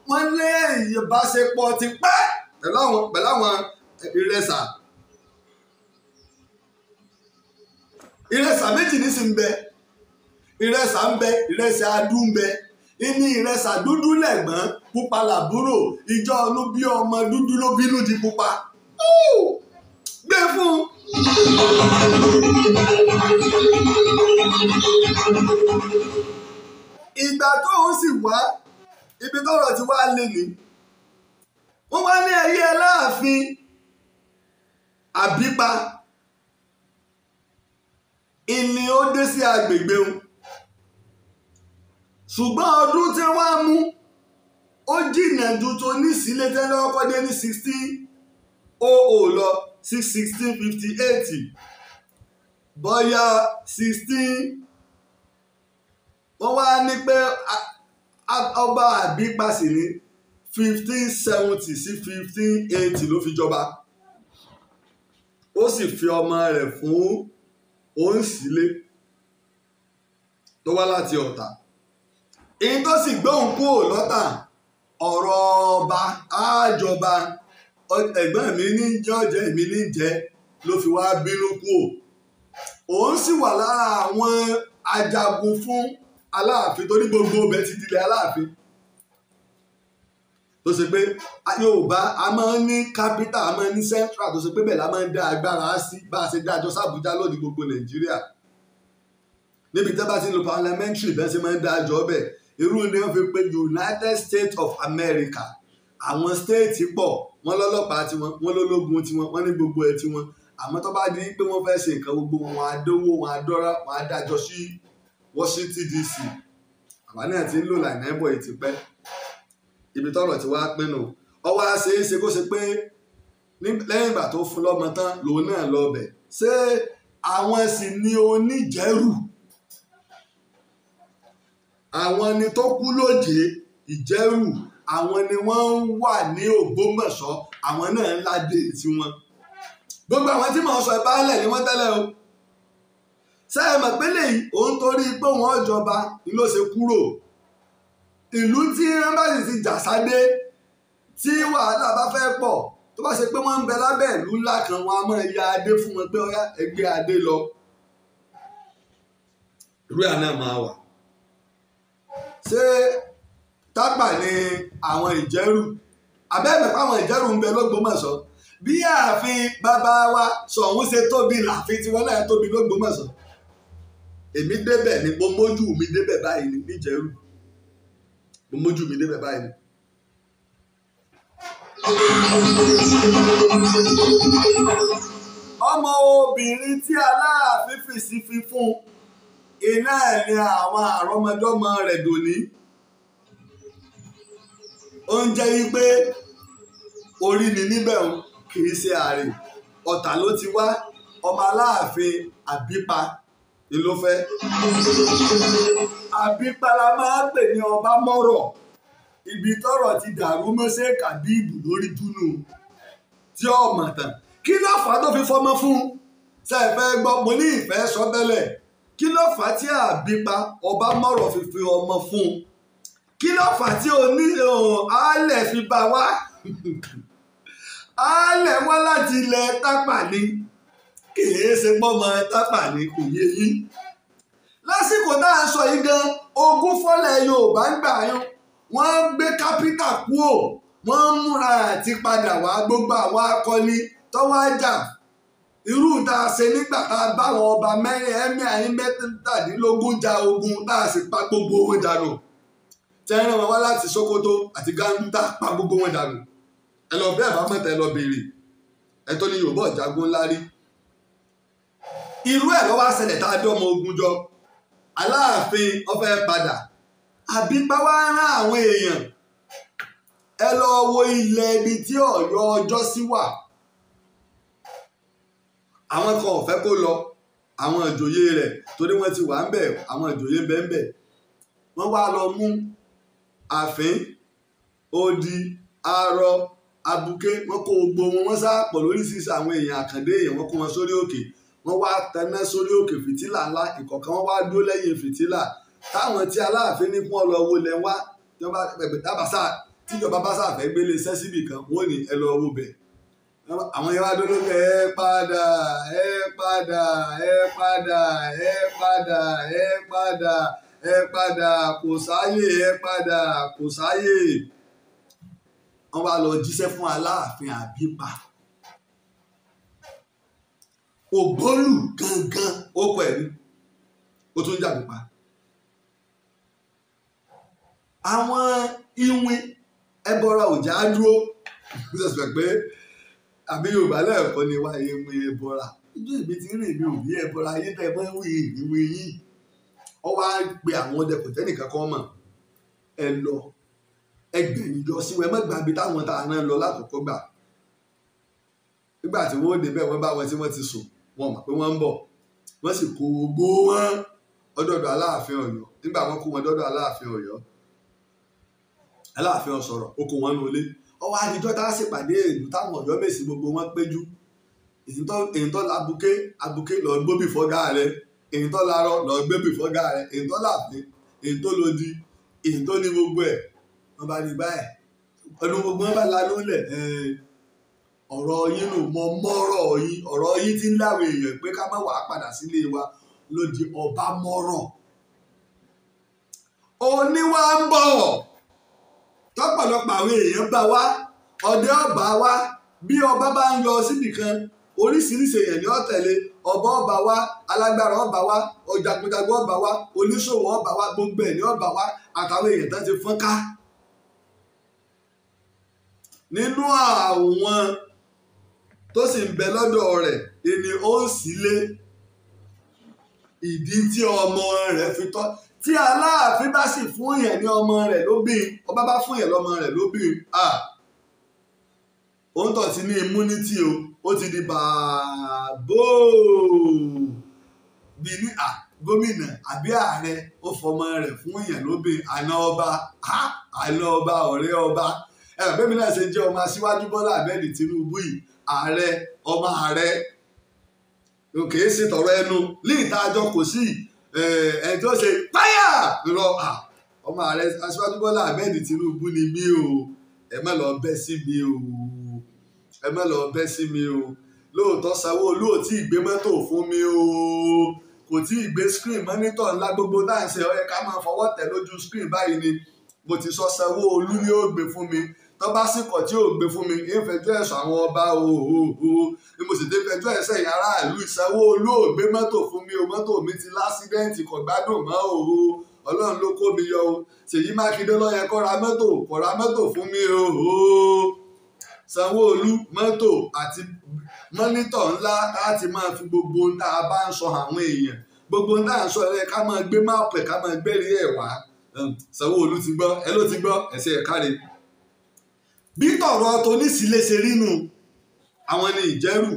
wọ́n lé ìbáṣepọ̀ ti pẹ́ pẹ̀lú àwọn Ìrẹsà. Ìrẹsà méjì ní sì ń bẹ. Ìrẹsà ń bẹ, Ìrẹsà adú ń bẹ. Ìní Ìrẹsà dúdú lẹ̀gbọ́n, pupa làbúrò. Ìjọ ọdún bí ọmọ dúdú ló bínú di pupa. Gbé fún. Ìgbà tó ń sì wá, ibi tọ́rọ̀ ti wá lé ní. Wọ́n wá ní ẹyẹ Aláàfin Àbípa. Ìní ó dé sí agbègbè òun. Ṣùgbọ́n ọdún tí wọ́n á mú ó jìnnà ju tó ní sílé tẹ́lẹ̀ ọkọ̀ dé ní 1600 lọ sí 1658. Bóyá 16 wọ́n wá ní pé ọba Àbípa sì ní 1570 sí 1580 ló fi jọba. Ó sì fi ọmọ rẹ̀ fún Òǹsílé tó wá láti Ọ̀tà. Èyí tó sì gbóhùn kúrò lọ́tà ọ̀rọ̀ ọba àjọba ẹ̀gbọ́n mi ní jẹ́ ọ̀jẹ́ mi ní jẹ́ ló fi wá bínú kúrò. Òun sì wà lára àwọn ajagun fún Aláàfin torí gbogbo ọbẹ̀ ti dilẹ̀ Aláàfin. Tó ṣe pé Yorùbá a máa ń ní capital, a máa ń ní central, tó ṣe pé bẹ́ẹ̀ la máa ń dá agbára sí bá a ṣe dájọ́ sàbújá lónìí gbogbo Nàìjíríà. Níbi tí wọ́n bá ti ń lo parliamentary bẹ́ẹ̀ ṣe máa ń dájọ́ bẹ́ẹ̀. Irú ni wọ́n fi pé United States of America. Àwọn state pọ̀, wọ́n lọ́lọ́pàá tiwọn, wọ́n lólógun tiwọn, wọ́n ní gbogbo ẹ̀ tiwọn. Àmọ́ tó bá di pé wọ́n fẹ́ ṣe nǹkan gbogbo wọn, wọn á dówó, wọn á dọ́rá, wọn á dájọ́ sí Washington DC. Àwa náà ti ń lò láìná ẹ̀bọ̀ yìí ti pẹ́. Ibi tọ́rọ̀ ti wá pinnu. Ọwọ́ á ṣeé ṣe kó ṣe pé lẹ́yìn ìgbà tó fún lọ́mọ tán lòun náà lọ bẹ̀. Ṣé àwọn sì ni oníjẹ́rù? Àwọn ni tó kú lóje Ìjẹ́rù, àwọn ni wọ́n ń wà ní Ògbómọ̀ṣọ́, àwọn náà ń ládé tiwọn. Gbogbo àwọn tí mò ń sọ ìbálẹ̀ ni wọ́n tẹ́lẹ̀ o. Ṣé ẹ mọ̀ pé lèyí òun torí pé wọ́n jọba ni ló ṣe kúrò. Ìlú tí wọ́n bá sì ti jà sáde tí wàhálà bá fẹ́ pọ̀ tó bá ṣe pé wọ́n ń bẹ lábẹ́ ìlú ńlá kan, wọn a máa ya adé fún wọn pé ọyá ẹgbẹ́ adé lọ. Irú ẹ̀ náà máa wà. Ṣé Tápà ni àwọn Ìjẹ̀rù? Àbẹ́ẹ̀mẹ̀ pàwọn Ìjẹ̀rù ń bẹ l'Ógbómọ̀ṣọ́. Bí ààfin bàbá wa Ṣọ̀ún ṣe tóbi lààfin tiwọn náà tóbi l'Ógbómọ̀ṣọ́. Èmi débẹ̀ ni mo mójú mi débẹ̀ báyìí ní Ìjẹ̀rù. Mo mójú mi débẹ̀ báyìí ni. Ọmọ obìnrin tí Aláàfin fèsì fi fún iná ẹ̀ ni àwọn àrọ́mọdọ́mọ rẹ̀ dòní. Ó ń jẹ́ wípé orí ni níbẹ̀ o, kì í ṣe àrè. Ọ̀tà ló ti wá, ọmọ Aláàfin Àbípa ni ló fẹ́. Àbípa la máa ń pè ní ọba mọ́rọ̀. Ibi tọ́rọ̀ ti dàrú mọ́ṣẹ́ Kàbíìbù lórí dúnú tí ọmọ tán. Kí ló fà á tó fi fọmọ fún un? Ṣé ẹ fẹ́ gbọ́? Mo ní ìfẹ́ sọ tẹ́lẹ̀. Kí ló fà á tí Àbípa ọba mọ́rọ̀ fi fi ọmọ fún un? Kí ló fà á tí oní àálẹ̀ fi bá wá? Àálẹ̀ wá láti ilẹ̀ Tápà ni. Kìí ṣe pọ́mọ Tápà ni, kò yé yín. Lásìkò tá à ń sọ yìí gan, ogún fọ́lẹ̀ Yorùbá ń gbà yún. Wọ́n gbé kápítà kúò, wọ́n ń múra àti padà wá gbogbo àwọn akọni tọ́wọ́ ajá. Irú tá a ṣe nígbà tá a bá àwọn ọba mẹ́rin ẹ̀mí àyín mẹ́tàdínlógún ja ogun tá a sì pa gbogbo wọn dànù. Tẹ́ràn wọn wá láti Sókótó àti Gándu tá a pa gbogbo wọn dànù. Ẹ lọ bẹ́ẹ̀ bá mọ̀tẹ́ ẹ lọ béèrè. Ẹ tó ní Yorùbá ọ̀jagun ńlá rí. Irú ẹ̀ ló wá ṣẹlẹ̀ tá a dé ọmọ ogun jọ. Aláàfin ó fẹ́ padà. Àbípa wá rán àwọn èèyàn. Ẹ lọ wo ilẹ̀ ibi tí Ọ̀yọ́ ọjọ́ sí wà. Àwọn kan ò fẹ́ kó lọ. Àwọn ìjòyè rẹ̀ torí wọ́n ti wà ń bẹ̀, àwọn ìjòyè ń bẹ ń bẹ̀. Wọ́n wá lọ mú ààfin, odi, arọ, abuké, wọ́n kó gbogbo wọn, wọ́n sá pọ̀ lóríṣiríṣi àwọn èèyàn àkàndé èèyàn, wọ́n kó wọn sórí òkè. Wọ́n wá taná sórí òkè fìtílà ńlá, ìkọ̀ọ̀kan wọ́n wá dúró lẹ́yìn fìtílà. Táwọn tí Aláàfin ní kí wọ́n lọ wo lẹ̀ wá, tíjọba bá sá fẹ́ gbélé iṣẹ́ síbì kan, wọ́n ní ẹ lọ wo bẹ̀. Àwọn yẹn wá dúró lókè, ẹ padà, ẹ padà, ẹ padà, ẹ padà, ẹ padà, ẹ padà, kò sáyè, ẹ padà, kò sáyè. Wọ́n wá lọ jíṣẹ́ fún Aláàfin Àbípa. Ògbólù gangan ó pẹ̀lú, ó tún jàbípa. Àwọn iwin ẹbọra òjá dúró. Ṣẹ̀ṣẹ̀ pé àbí Yorùbá lẹ́ẹ̀kọ́ ni wá iwin ẹbọra. Ijó ìbí ti rìn mí ò ní ẹbọra ayé tẹ́ mọ́ wí ìwé yìí. Ó wá pe àwọn ọdẹ kò tẹ́nìkan kan mọ̀. Ẹ lọ, ẹ gbẹ̀yìn yọ sí wọn, ẹ má gbàgbé táwọn tá a rán lọ lákòókò gbà. Nígbà tí wọ́n débẹ̀, wọ́n bá wọn tí wọ́n ti sùn, wọ́n mọ̀ pé wọ́n ń bọ̀. Wọ́n sì kó gbogbo wọn ọdọọdọ Aláàfin Ọ̀yọ́. Nígbà wọ́n kó wọn dọ́dọ̀ Aláàfin Ọ̀yọ́, Aláàfin ọ̀sọ̀rọ̀, ó kó wọn nulẹ̀. Ọwọ́ adijọ́ tá a ṣèpàdé ìlú táwọn Ọ̀yọ́ Mèsì gbogbo wọn péjú. Èyí tó la abuké, abuké lọ gbóbì fọ́gá rẹ̀. Èyí tó larọ lọ gbóbì fọ́gá rẹ̀. Èyí tó láàfin, èyí tó lodi, èyí tó ní gbogbo ẹ̀. Wọ́n bá ní báyìí. Ọdún gbogbo wọn bá lanú lẹ̀. Ọ̀rọ̀ yín nù mọ mọ́rọ̀ yín. Ọ̀rọ̀ yín ti ń láwọn èèyàn pé ká má wàá padà sílé wa ló di ọba mọ́rọ̀. Oníwà ń bọ̀. Tọ́pọ̀lọpọ̀ àwọn èèyàn bá wá, ọdẹ ọba wá, bí ọba bá ń lọ síbì kan, oríṣiríṣi èèyàn ni ó tẹ̀lé. Ọba ọba wá, alágbára ọba wá, ọ̀jagunjagun ọba wá, oníṣòwò ọba wá, gbogbo ẹ̀ ní ọba wá, àtàwọn èèyàn tán ti fọ́n ká. Nínú àwọn tó sì ń bẹ lọ́dọ̀ rẹ̀ ni ó ń sílé. Ìdí tí ọmọ rẹ̀ fi tọ́. Tí Aláàfin bá sì fún yẹn ní ọmọ rẹ̀ lóbìn, ọba bá fún yẹn lọ́mọ rẹ̀ lóbìn, òun tọ̀ ti ní immunity o, ó ti di bàbóò bí ní gómìnà àbí ààrẹ, ó fọmọ rẹ̀ fún yẹn lóbìn, àna ọba, àna ọba, ọ̀rẹ́ ọba. Ẹ̀rọ bẹ́ẹ̀ mi náà ṣe jẹ́ ọmọ Aṣíwájú Bọ́lá Ahmed Tinubu yìí, ààrẹ, ọmọ ààrẹ, kìí ṣe tọ̀rọ̀ ẹnu ní ìta àjọ kò sí ẹni tó ṣe páyà lọ. Ọmọ ààrẹ Aṣíwájú Bọ́lá Ahmed Tinubu ni mí o, ẹ má lọ bẹ́ sí mi o, ẹ má lọ bẹ́ sí mi o. Lóòótọ́ Sanwó-Olú ò tí ì gbé mọ́tò fún mi o, Kò tí ì gbé screen monitor ńlá gbogbo tá à ń ṣe, ó yẹ ká máa fọwọ́ tẹ̀ lójú screen báyìí ni. Mo ti sọ Sanwó-Olú ni ó gbé fún mi. Tó bá sì kọ̀ tí ò gbé fún mi, ń fẹjọ́ ẹ̀sùn àwọn ọba òhòhò ni mo sì dé fẹjọ́ ẹ̀sẹ̀ yìí aráàlú. Sanwó-Olú ò gbé mọ́tò fún mi o, mọ́tò mi ti lásídẹ́ǹtì, kò gbádùn mọ́ òhò, Ọlọ́run ló kó mi yọ o. Ṣèyí Mákindé ló yẹ kó ra mọ́tò, kó ra mọ́tò fún mi òhò. Sanwó-Olú mọ́tò àti mọ́nítọ̀ ńlá láti máa fi gbogbo ohun tá a bá ń sọ àwọn èèyàn, gbogbo ohun tá à ń sọ ẹ̀ ká máa gbé máàpù ẹ̀, ká máa gbẹ́rí ẹ̀ wá. Sanwó-Olú ti gbọ́, ẹ ló ti gbọ́, ẹ̀sẹ̀ ẹ̀ káre. Bí tọ̀rọ̀ tónísìlẹ̀ ṣe rí nu, àwọn ni Ìjẹ́rù.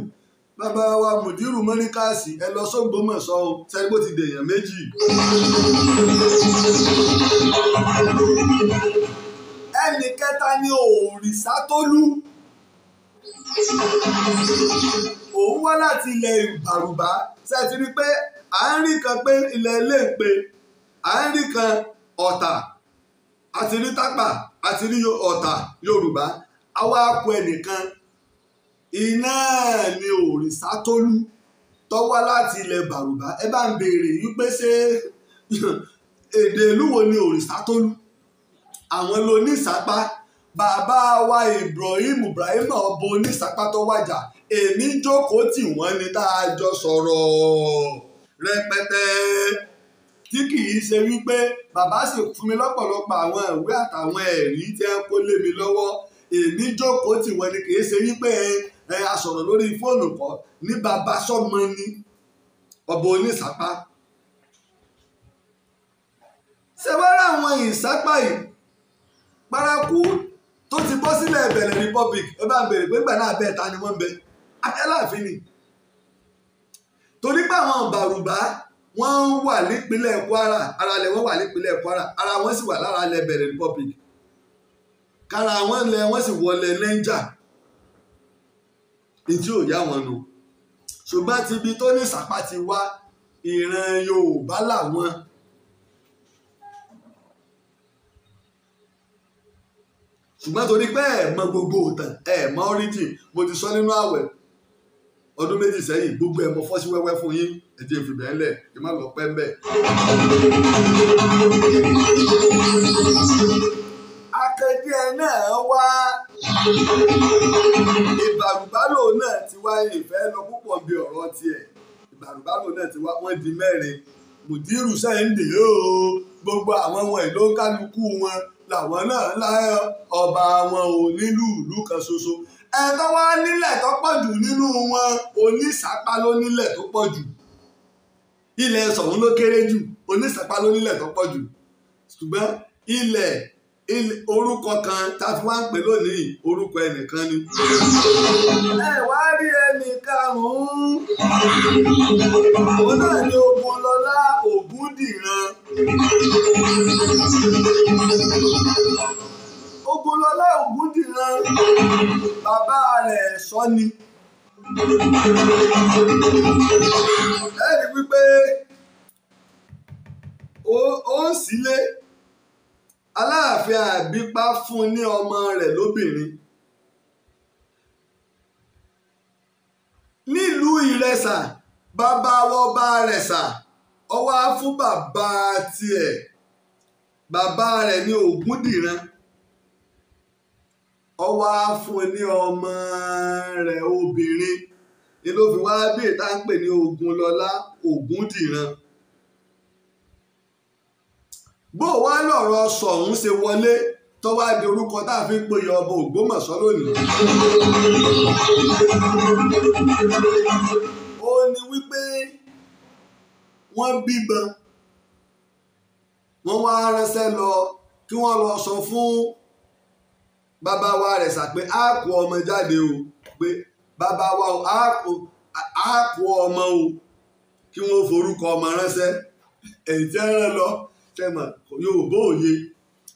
Bàbá wa Mùdírù Mọ́ríkàsì, ẹ lọ sÓgbómọ̀ṣọ́ o, sẹ́ni bó ti dèèyàn méjì. Ẹnì kẹta ni Òrìṣàtólú. Òun wá láti ilẹ̀ Ìbàrùbá. Ṣé ẹ ti rí i pé à ń rí kan pé ilẹ̀ Iléǹpe, à ń rí kan Ọ̀tà, àti rí Tápà, àti rí Ọ̀tà Yorùbá. Àwa kù ẹnìkan, iná ni Òrìṣàtólú tó wá láti ilẹ̀ Bàrùbá. Ẹ bá ń béèrè wípé ṣé èdè ìlú wo ni Òrìṣàtólú? Àwọn ló ní ìsapá. Bàbá wa Ibrahim Ibrahim ọba onísapá tó wàjà, èmi jókòó tì wọ́n ní tá a jọ sọ̀rọ̀ rẹpẹtẹ, tí kì í ṣe wípé bàbá sì fún mi lọ́pọ̀lọpọ̀ àwọn ìwé àtàwọn ẹ̀rí tí ẹ kó lé mi lọ́wọ́. Èmi jókòó tì wọ́n ní, kì í ṣe wípé ẹ a sọ̀rọ̀ lórí fóònù kọ́ ní bàbá sọ́mọ ni ọba onísapá. Ṣé wàá rà àwọn ìsápá yìí paraku tó ti bọ́ sílẹ̀ Benin Republic? Ẹ bá ń bèrè pé nígbà náà bẹ́ẹ̀ ta ni wọ́n ń bẹ? Aláàfin ni. Torí pé àwọn Bàrùbá wọ́n wà nípínlẹ̀ Kwara, ara lẹ̀ wọ́n wà nípínlẹ̀ Kwara, ara wọn sì wà lára ilẹ̀ Benin Republic, kára wọn lẹ wọ́n sì wọlé Niger, ìtí ò yá wọn nu. Ṣùgbọ́n ti ibi tó ní ìsapá ti wá, ìran Yorùbá làwọn. Ṣùgbọ́n torí pé ẹ̀ mọ gbogbo òtàn, ẹ̀ mọ origin, mo ti sọ nínú àwẹ̀ ọdún méjì sẹ́yìn, gbogbo ẹ̀ mọ fọ́ sí wẹ́wẹ́ fún yín. Ẹ jẹ́ n fi bẹ́ẹ̀ lẹ̀, ẹ má lọ pẹ́ mbẹ́. Akẹ́dẹ́ náà wá Ìbàrùbálò náà ti wá, ìfẹ́ lọ púpọ̀ bí ọ̀rọ̀ tiẹ̀. Ìbàrùbálò náà ti wá, wọ́n di mẹ́rin. Mùdírù Sẹ́yìndé o, gbogbo àwọn wọn ìlú kálukú wọn làwọn náà láyọ ọba wọn ò nílùú ìlú kan ṣoṣo. Ẹ tó wá nílẹ̀ tó pọ̀ jù nínú wọn, onísapá ló nílẹ̀ tó pọ̀ jù. Ilẹ̀ Ṣọ̀ún ló kéré jù, onísapá ló nílẹ̀ tó pọ̀ jù. Ṣùgbọ́n ilẹ̀ orúkọ kan tá a fi wá ń pè lónìí, orúkọ ẹnìkan ni. Ẹ wá rí ẹnì karùn-ún, òun náà ni Ògúnlọlá Ògúndìran. Ògúnlọlá Ògúndìran, bàbá rẹ̀ sọ ni. Ẹ rí wípé ó ń sílé Aláàfin Àbípá fún ní ọmọ rẹ̀ lóbìnrin. Nílùú Ìrẹsà, bàbá wọba Rẹ̀sà, ó wá fún bàbá tiẹ̀, bàbá rẹ̀ ní Ògúndìran, ó wá fún ní ọmọ rẹ̀ obìnrin, ni ló fi wá bí ìta ń pè ní Ògúnlọlá Ògúndìran. Bó wá lọ̀rọ̀ Ṣọ̀ún ṣe wọlé tó wá di orúkọ tá a fi ń pè ọba Ògbómọ̀ṣọ́ lónìí. Ó ní wípé wọ́n bímọ, wọ́n wá ránṣẹ́ lọ kí wọ́n lọ sọ fún bàbá wa Rẹ̀sà pé á kó ọmọ jáde o, pé bàbá wa o, á kó ọmọ o, kí wọ́n forúkọ ọmọ ránṣẹ́. Èyí tí wọ́n rán lọ tẹmọ̀ Yorùbá òye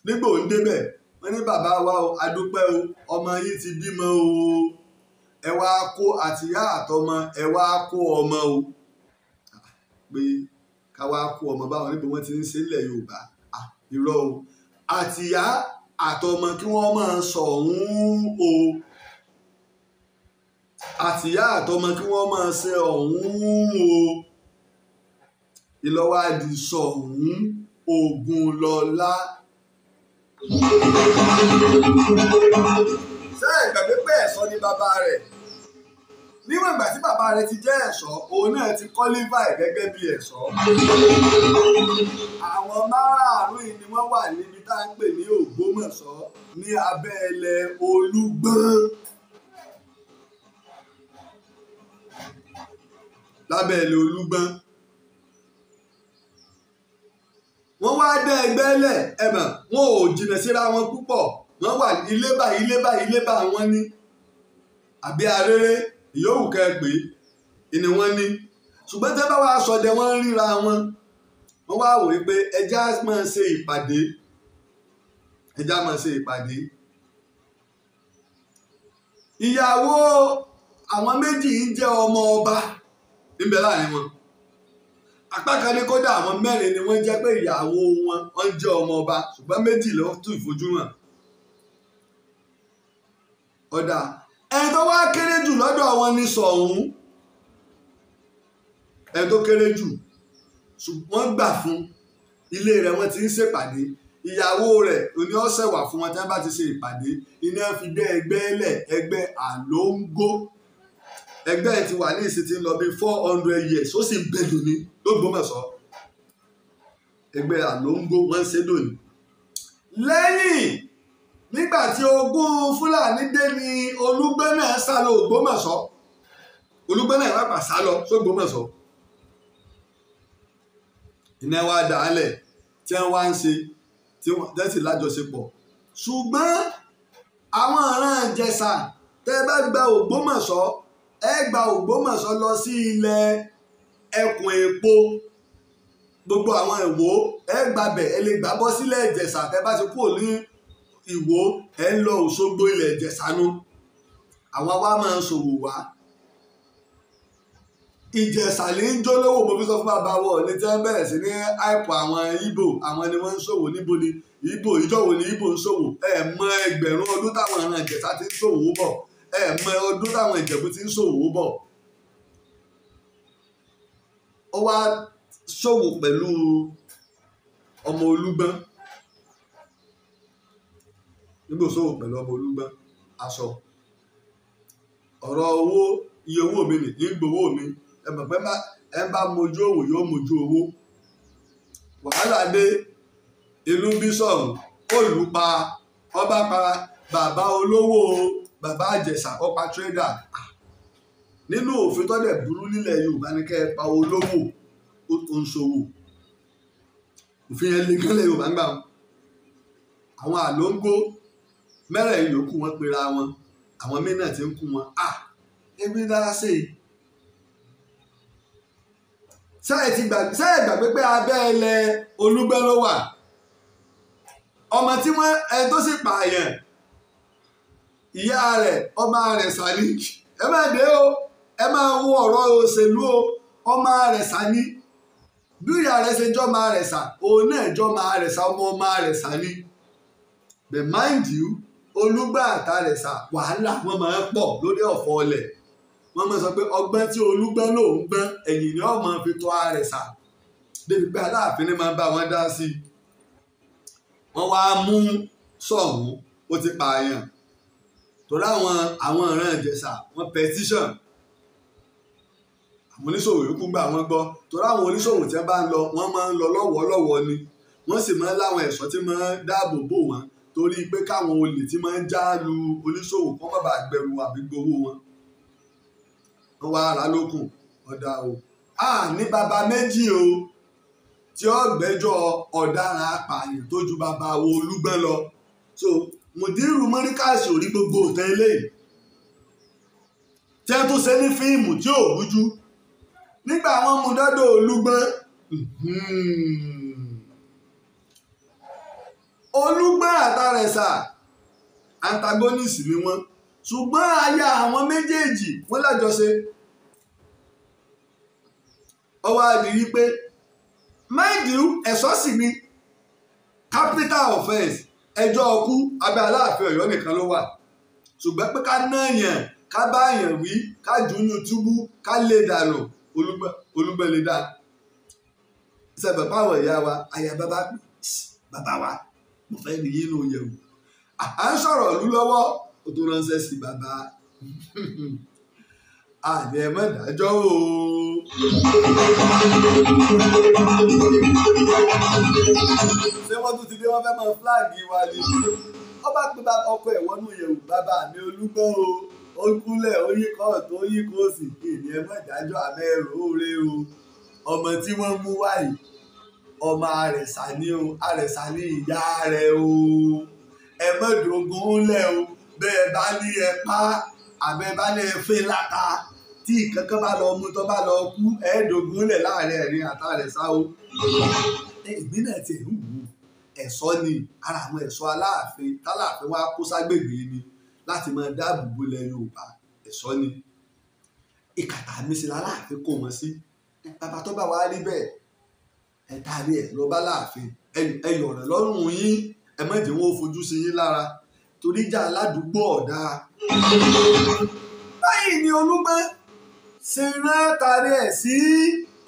nígbà òun débẹ̀, wọ́n ní bàbá wa o, adúpẹ́ o, ọmọ yìí ti bímọ o, ẹ wá kó àtìyá àtọmọ, ẹ wá kó ọmọ o, pé ká wá kó ọmọ báwọn níbi wọ́n ti ń ṣe nílẹ̀ Yorùbá. Irọ́ o, àtìyá àtọmọ kí wọ́n máa sọ̀hún o, àtìyá àtọmọ kí wọ́n máa ṣe ọ̀hún o. Ìlọ́wádìí Ṣọ̀ún Ògúnlọlá. Ṣé ẹ gbàgbé pé Ẹ̀ṣọ́ ni bàbá rẹ̀? Níwọ̀n ìgbà tí bàbá rẹ̀ ti jẹ́ Ẹ̀ṣọ́, òun náà ti kọ́lífàì gẹ́gẹ́ bí Ẹ̀ṣọ́. Àwọn márààrún yìí ni wọ́n wà níbi tá à ń pè ní Ògbómọ̀ṣọ́ ní abẹ́lẹ̀ Olúgbọ́n. Lábẹ́lẹ̀ Olúgbọ́n. Wọ́n wá dá ẹgbẹ́ lẹ̀, ẹ mọ̀, wọn ò jìnnà síra wọn púpọ̀. Wọ́n wà ilé báyìí, ilé báyìí, ilé báyìí wọ́n ní. Àbí arére ìyówù kẹ́ ẹ pé ni wọ́n ní. Ṣùgbọ́n tẹ́ bá wá sọdẹ, wọ́n ń ríra wọn. Wọ́n wá wòó pé ẹja máa ṣe ìpàdé. Ẹja máa ṣe ìpàdé. Ìyàwó àwọn méjì ń jẹ́ ọmọ ọba níbẹ̀ láàrin wọn. Apá kan ní kódà àwọn mẹ́rin ni wọ́n jẹ́ pé ìyàwó wọn wọ́n jẹ́ ọmọ ọba, ṣùgbọ́n méjì ló tún ìfojúhàn. Ọ̀dà ẹni tó wá kéré jù lọ́dọ̀ wọn ni Ṣọ̀ún. Ẹni tó kéré jù, ṣùgbọ́n gbà fún ilé rẹ̀ wọ́n ti ń ṣèpàdé. Ìyàwó rẹ̀ òní ọ̀sẹ̀ wà fún wọn tí wọ́n bá ti ṣe ìpàdé. Iná fi dé ẹgbẹ́ lẹ̀, ẹgbẹ́ Àlóńgó. Ẹgbẹ́ ti wà ní ìsìn tí ń lọ bí 400 years, ó sì ń bẹ dòní l'Ógbómọ̀ṣọ́. Ẹgbẹ́ Àlóńgó wọ́n ń ṣe dòní. Lẹ́yìn nígbà tí ogun Fúlàní dé ni Olúgbọ́n náà sá lọ Ògbómọ̀ṣọ́. Olúgbọ́n náà pàpà sá lọ sÓgbómọ̀ṣọ́. Iná wa dà á lẹ̀ tí wọ́n wá ń ṣe tí wọ́n tẹ́sí lájọṣepọ̀. Ṣùgbọ́n àwọn ọ̀ràn Ìjẹ̀ṣà tẹ́ bá gba Ògbómọ̀ṣọ́, ẹ gba Ògbómọ̀ṣọ́ lọ sí ilẹ̀ ẹkùn èpo. Gbogbo àwọn Ìwó ẹ gbàbẹ̀, ẹ lè gbà bọ́ sílẹ̀ Ìjẹ̀ṣà tẹ́ bá ti kúrò ní Ìwó, ẹ ń lọ Òṣogbo ilẹ̀ Ìjẹ̀ṣà nu. Àwọn wa máa ń ṣòwò wá. Ìjẹ̀ṣà ní ń jólówó. Mo fi sọ fún bàbá wọ̀ ní tí wọ́n bẹ̀rẹ̀ sí ní àìpọ̀ àwọn Ìgbò, àwọn ni wọ́n ń ṣòwò. Níbo ni Ìgbò? Ìjọ wo ni Ìgbò ń ṣòwò? Ẹ mọ ẹgbẹ̀rún ọdún táwọn ọ̀ràn Ìjẹ̀ṣà ti ń ṣòwò bọ̀. Ẹ mọ ọdún táwọn Ìjẹ̀bú ti ń ṣòwò bọ̀. Ó wá ṣòwò pẹ̀lú ọmọ Olúgbọ́n. Nígbà ṣòwò pẹ̀lú ọmọ Olúgbọ́n, aṣọ ọ̀rọ̀ owó, iye owó mi nì, ń gbowó mi. Ẹ mọ̀ pé ẹ bá mojú òwò yóò mojú owó. Wàhálà dé, inú bí Ṣọ̀ún, ó lù pa, ọba pa bàbá olówó, bàbá Ìjẹ̀ṣà, ó pa trader. Nínú òfin tó dẹ̀ burú nílẹ̀ Yorùbá ni kẹ́ ẹ pa olówó òǹṣòwò. Òfin yẹn le gan lẹ̀ Yorùbá ń gbà wọn. Àwọn Àlóńgó mẹ́rẹ̀ẹ̀rin yòókù wọn pera wọn, àwọn míì náà ti ń kú wọn. Ebi dára sí i. Ṣé ẹ gbàgbé pé abẹ́ ilẹ̀ Olúgbọ́n ló wà? Ọmọ tí wọ́n ẹ tó sì pààyàn, ìyá rẹ̀ ọmọ rẹ̀ sani. Ẹ má dé o, ẹ máa wo ọ̀rọ̀ òṣèlú o. Ọmọ rẹ̀ sani. Bí ìyá rẹ̀ ṣe jọ́ máa rẹ̀ sà, òun náà jọ́ máa rẹ̀ sà, ọmọ ọmọ rẹ̀ sani. But mind you, Olúgbọ́n àtàrẹ̀sà wàhálà wọn máa ń pọ̀ lórí ọ̀fọ̀ ọlẹ̀. Wọ́n máa sọ pé ọgbọ́n tí Olúgbọ́n lòún gbọ́n, ẹ̀yìn ni wọ́n máa fi tọ́ Àrẹ̀sà. Débi pé Aláàfin ni máa ń bá wọn dá sí i. Wọ́n wá mú Ṣọ̀ún, ó ti pààyàn. Torí àwọn ìran Ìjẹ̀ṣà wọ́n petition. Àwọn oníṣòwò yòókù gbà wọ́n gbọ́. Torí àwọn oníṣòwò tí wọ́n bá ń lọ, wọ́n máa ń lọ lọ́wọ́lọ́wọ́ ni. Wọ́n sì máa ń láwọn ẹ̀ṣọ́ tí máa ń dáàbò bò wọ́n. Torí pé káwọn olè tí máa ń já lu oníṣòwò kó má bàa gbẹrù àbí gbowó wọn. Wọ́n wá ara lókun ọ̀dà o. A ní bàbá méjì o tí ó gbẹ́jọ́ ọ̀daràn apààyàn tó ju bàbá wo Olúgbọ́n lọ. So Mùdírù Mọ́ríkàsì ò rí gbogbo òtẹ́ eléyìí. Tí wọ́n tún ṣe ní fíìmù tí ò rújú. Nígbà wọ́n mú dọ́dọ̀ Olúgbọ́n. Olúgbọ́n àtàrẹ̀sà antagonist ni wọ́n, ṣùgbọ́n aya àwọn méjèèjì wọ́n lájọṣe. Ó wá di wípé mind you, ẹ̀ṣọ́ sì ni capital offence, ẹjọ́ ọkú abẹ́ Aláàfin Ọ̀yọ́ nìkan ló wà. Ṣùgbọ́n pé ká ná yàn, ká bá yàn wí, ká jù ú túbú, ká lè dànù, Olúgbọ́n lè dá. Sẹ́bẹ̀ báwọ̀ ìyá wa aya bàbá bàbá wa mo fẹ́ rí yín nù yẹ̀wò. À ń sọ̀rọ̀ ìlú lọ́wọ́ ó tó ránṣẹ́ sí bàbá. Àní ẹ má dájọ́ o. Ṣé wọ́n tún ti dé wọ́n fẹ́ máa fúláàgì wa ni? Ó bá pe ọkọ ẹ̀ wọnú yẹ̀wò bàbá mi Olúgbọ́n o. Ó kúnlẹ̀ ó yí kọ́ọ̀tù ó yí kóòsì. Ìní ẹ má dájọ́ àmẹ́ ẹ̀rọ òre o. Ọmọ tí wọ́n mú wáyìí ọmọ Àrẹ̀sà ni o, Àrẹ̀sà ni ìyá rẹ̀ o. Ẹ má dógún lẹ̀ o. Bẹ́ẹ̀ bá ní ẹ pa àbẹ́ bá ní ẹ fẹ́ láta tí ìkankan bá lọ mú tó bá lọ kú ẹ̀ẹ́dógún lẹ̀ láàrin ẹ̀rín àtàrẹ̀sà o. Ìgbín náà ti ń wù ú ẹ̀ṣọ́ ni ara àwọn ẹ̀ṣọ́ Aláàfin tálàfin wá kó ságbègbè ni láti máa dáàbò bo ilẹ̀ Yorùbá ẹ̀ṣọ́ ni. Ìkàtà mi sì láláàfin kó wọn sí. Bàbá tó bá wá rí bẹ́ẹ̀ ẹ taari ẹ̀ lọ bá láàfin ẹ yọ̀rọ̀ lọ́rùn yín ẹ má jẹ́ wọn ó fojú sí yín lára torí ìjà aládùúgbò ọ̀dà. Báyìí ni Olúgbọ́n ṣe rán taari ẹ̀ sí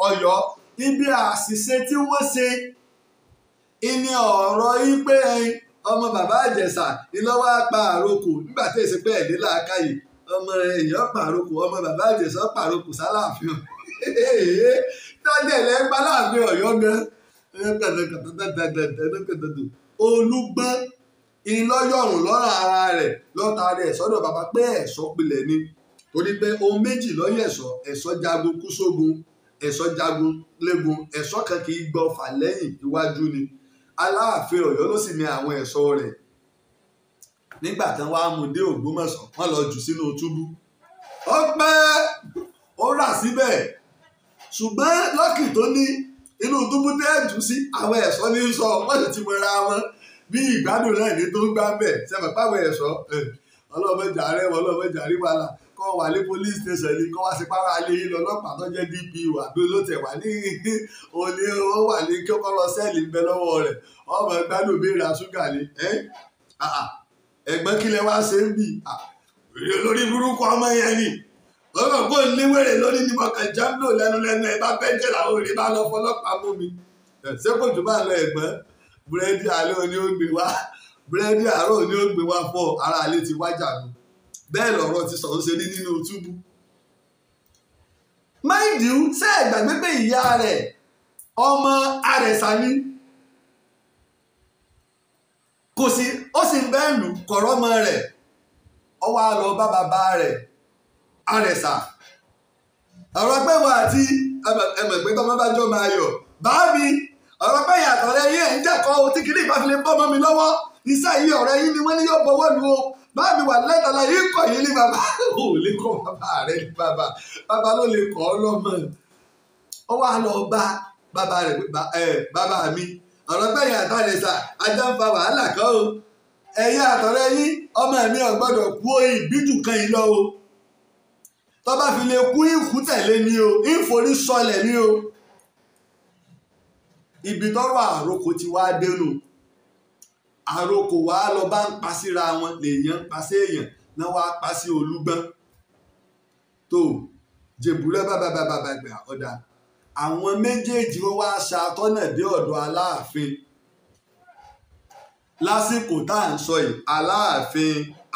Ọ̀yọ́ ibi àṣìṣe tí wọ́n ṣe ìní ọ̀rọ̀ yìí pé ọmọ bàbá Ìjẹ̀ṣà ìlọ́wọ́ apá àrokò nígbà tí èsì pé ẹ̀dín làákàyè ọmọ èèyàn pàrokò ọmọ bàbá Ìjẹ̀ṣà pàrokò sálàáfin tọ́jú ẹ̀ lẹ́gbàá láàfin Ọ̀yọ́ gan. Olúgbọ́n ìlọ́yọ̀rùn lọ́rọ̀ ara rẹ̀ lọ́ta rẹ̀ sọ́dọ̀ bàbá pé ẹ̀ṣọ́ pilẹ̀ ni torí pé ohun méjì lọ́yẹ̀ ẹ̀ṣọ́ ẹ̀ṣọ́ jagun kú sógun ẹ̀ṣọ́ jagun légun ẹ̀ṣọ́ kan kì í gbọ́ fà lẹ́yìn iwájú ni. Aláàfin Ọ̀yọ́ ló sì ní àwọn ẹ̀ṣọ́ rẹ̀. Nígbà tán wàá mú dé Ògbómọ̀ṣọ́ wọ́n lọ jù sínú túbú. Ó pẹ́ ó rà síbẹ̀ ṣùgbọ́n lọ́kì tó ní inú túbú tẹ́ jù sí àwọn ẹ̀ṣọ́ ní sọ wọ́n sì ti mọra wọn bí ìgbádùn náà ní tó ń gbá bẹ̀ sẹ́mi pàwọn ẹ̀ṣọ́ ọlọ́mọjà rẹ̀ wọ́n ọlọ́mọjà rí wàhálà kọ́ wà ní police station ni kọ́ wá sí para alẹ́ yìí lọ́lọ́pàá tó jẹ́ DPO àbí olóòtẹ̀ wà ní òní ó wà ní kí ó kọ́ lọ sẹ́ẹ̀lì ń bẹ lọ́wọ́ rẹ̀ ọmọ gbádùn bí ra ṣúgà ni ẹ̀gbọ́n kí lẹ wá ṣe ń bì lórí burúkú ọmọ yẹn ni lọ́nà kó léwèrè lórí ni mo kàn jábọ̀ lẹ́nu lẹ́nu ẹ̀ bá bẹ́jẹ̀ làwọn òrè bá lọ fọlọ́pàá mú mi ṣé kò jù bá lọ ẹ̀gbọ́n búrẹ́dì alẹ́ òní ó gbé wá búrẹ́dì àárọ̀ òní ó gbé wá fọ́ ara alẹ́ ti wájà nù bẹ́ẹ̀ lọ̀rọ̀ ti sọ̀rọ̀ ṣe ní nínú túbú. Mind you, ṣé ẹ gbàgbé pé ìyá rẹ̀ ọmọ Àrẹ̀sà ni kò sí ó sì ń bẹ́ẹ̀ lù kọ̀rọ̀ ọmọ rẹ̀ ó wá lọ bá bàbá rẹ̀ Àrẹ̀sà. Ọ̀rọ̀ pé wọ́n àti ẹ̀mọ̀ pé tọ́mọ bá jọ máa yọ̀ bá mi ọ̀rọ̀ pé ìyàtọ̀ rẹ̀ yín ẹ̀ ń jẹ́kọ̀ọ́ o tí kìíní ìbá fi lè bọ́ ọmọ mi lọ́wọ́ iṣẹ́ yìí ọ̀rẹ́ yín ni wọ́n ní yóò bọ́wọ́ lu o bá mi wà lẹ́tàlá yìí kọ̀ yín ní bàbá ò lè kọ́ bàbá rẹ̀ ní bàbá bàbá ló lè kọ́ ọ lọ́mọ. Ó wá lọ bá bàbá rẹ̀ bàbá mi ọ̀rọ̀ pé ìyàtọ̀ rẹ̀ sà ajá ń fa wàhálà kan o ẹ̀yin àtọ̀rẹ́ yín ọmọ mi ò gbọ́dọ̀ kú o ìbíjù kan yìí lọ o tó bá fi lè kú ìkú tẹ̀lé ni o ìforí sọlẹ̀ ni o. Ibi tọ́rọ̀ àrokò ti wá dénú àrokò wá lọ bá ń pa síra wọn lèèyàn ń pa sí èèyàn náà wá pa sí Olúgbọ́n tó jèbúrẹ́ bàbá bàbá gbà ọ̀dà àwọn méjèèjì wọn wá ṣàtọ́nà dé ọ̀dọ̀ Aláàfin lásìkò tá à ń sọ yìí Aláàfin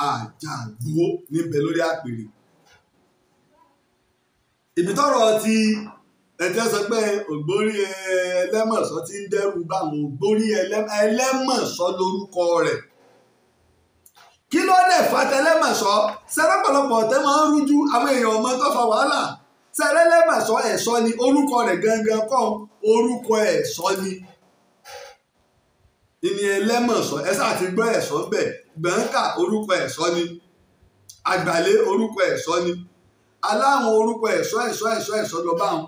Àjàgbó níbẹ̀ lórí àpèrè. Ibi tọ́rọ̀ ti ẹ̀jẹ̀ sọ pé ògbórí ẹlẹ́mọ̀ṣọ́ ti ń dẹ́rù báwọn ògbórí ẹlẹ́mọ̀ṣọ́ lórúkọ rẹ̀. Kí ló dé fàtẹ́lẹ́mọ̀ṣọ́ sẹ́rẹ́pọ̀lọpọ̀ ọ̀tẹ́ máa ń rújú àwọn èèyàn ọmọ tó fa wàhálà sẹ́rẹ́lẹ́mọ̀ṣọ́ ẹ̀ṣọ́ ni orúkọ rẹ̀ gangan kọ́ orúkọ ẹ̀ṣọ́ ni. Ìní ẹlẹ́mọ̀ṣọ́ ẹ sáà ti gbọ́ ẹ̀ṣọ́ bẹ̀ gbọ̀ǹkà orúkọ ẹ̀ṣọ́ ni àgbàlé orúkọ ẹ̀ṣọ́ ni aláwọn orúkọ ẹ̀ṣọ́ ẹ̀ṣọ́ ẹ̀ṣọ́ ẹ̀ṣọ́ lọ bá wọn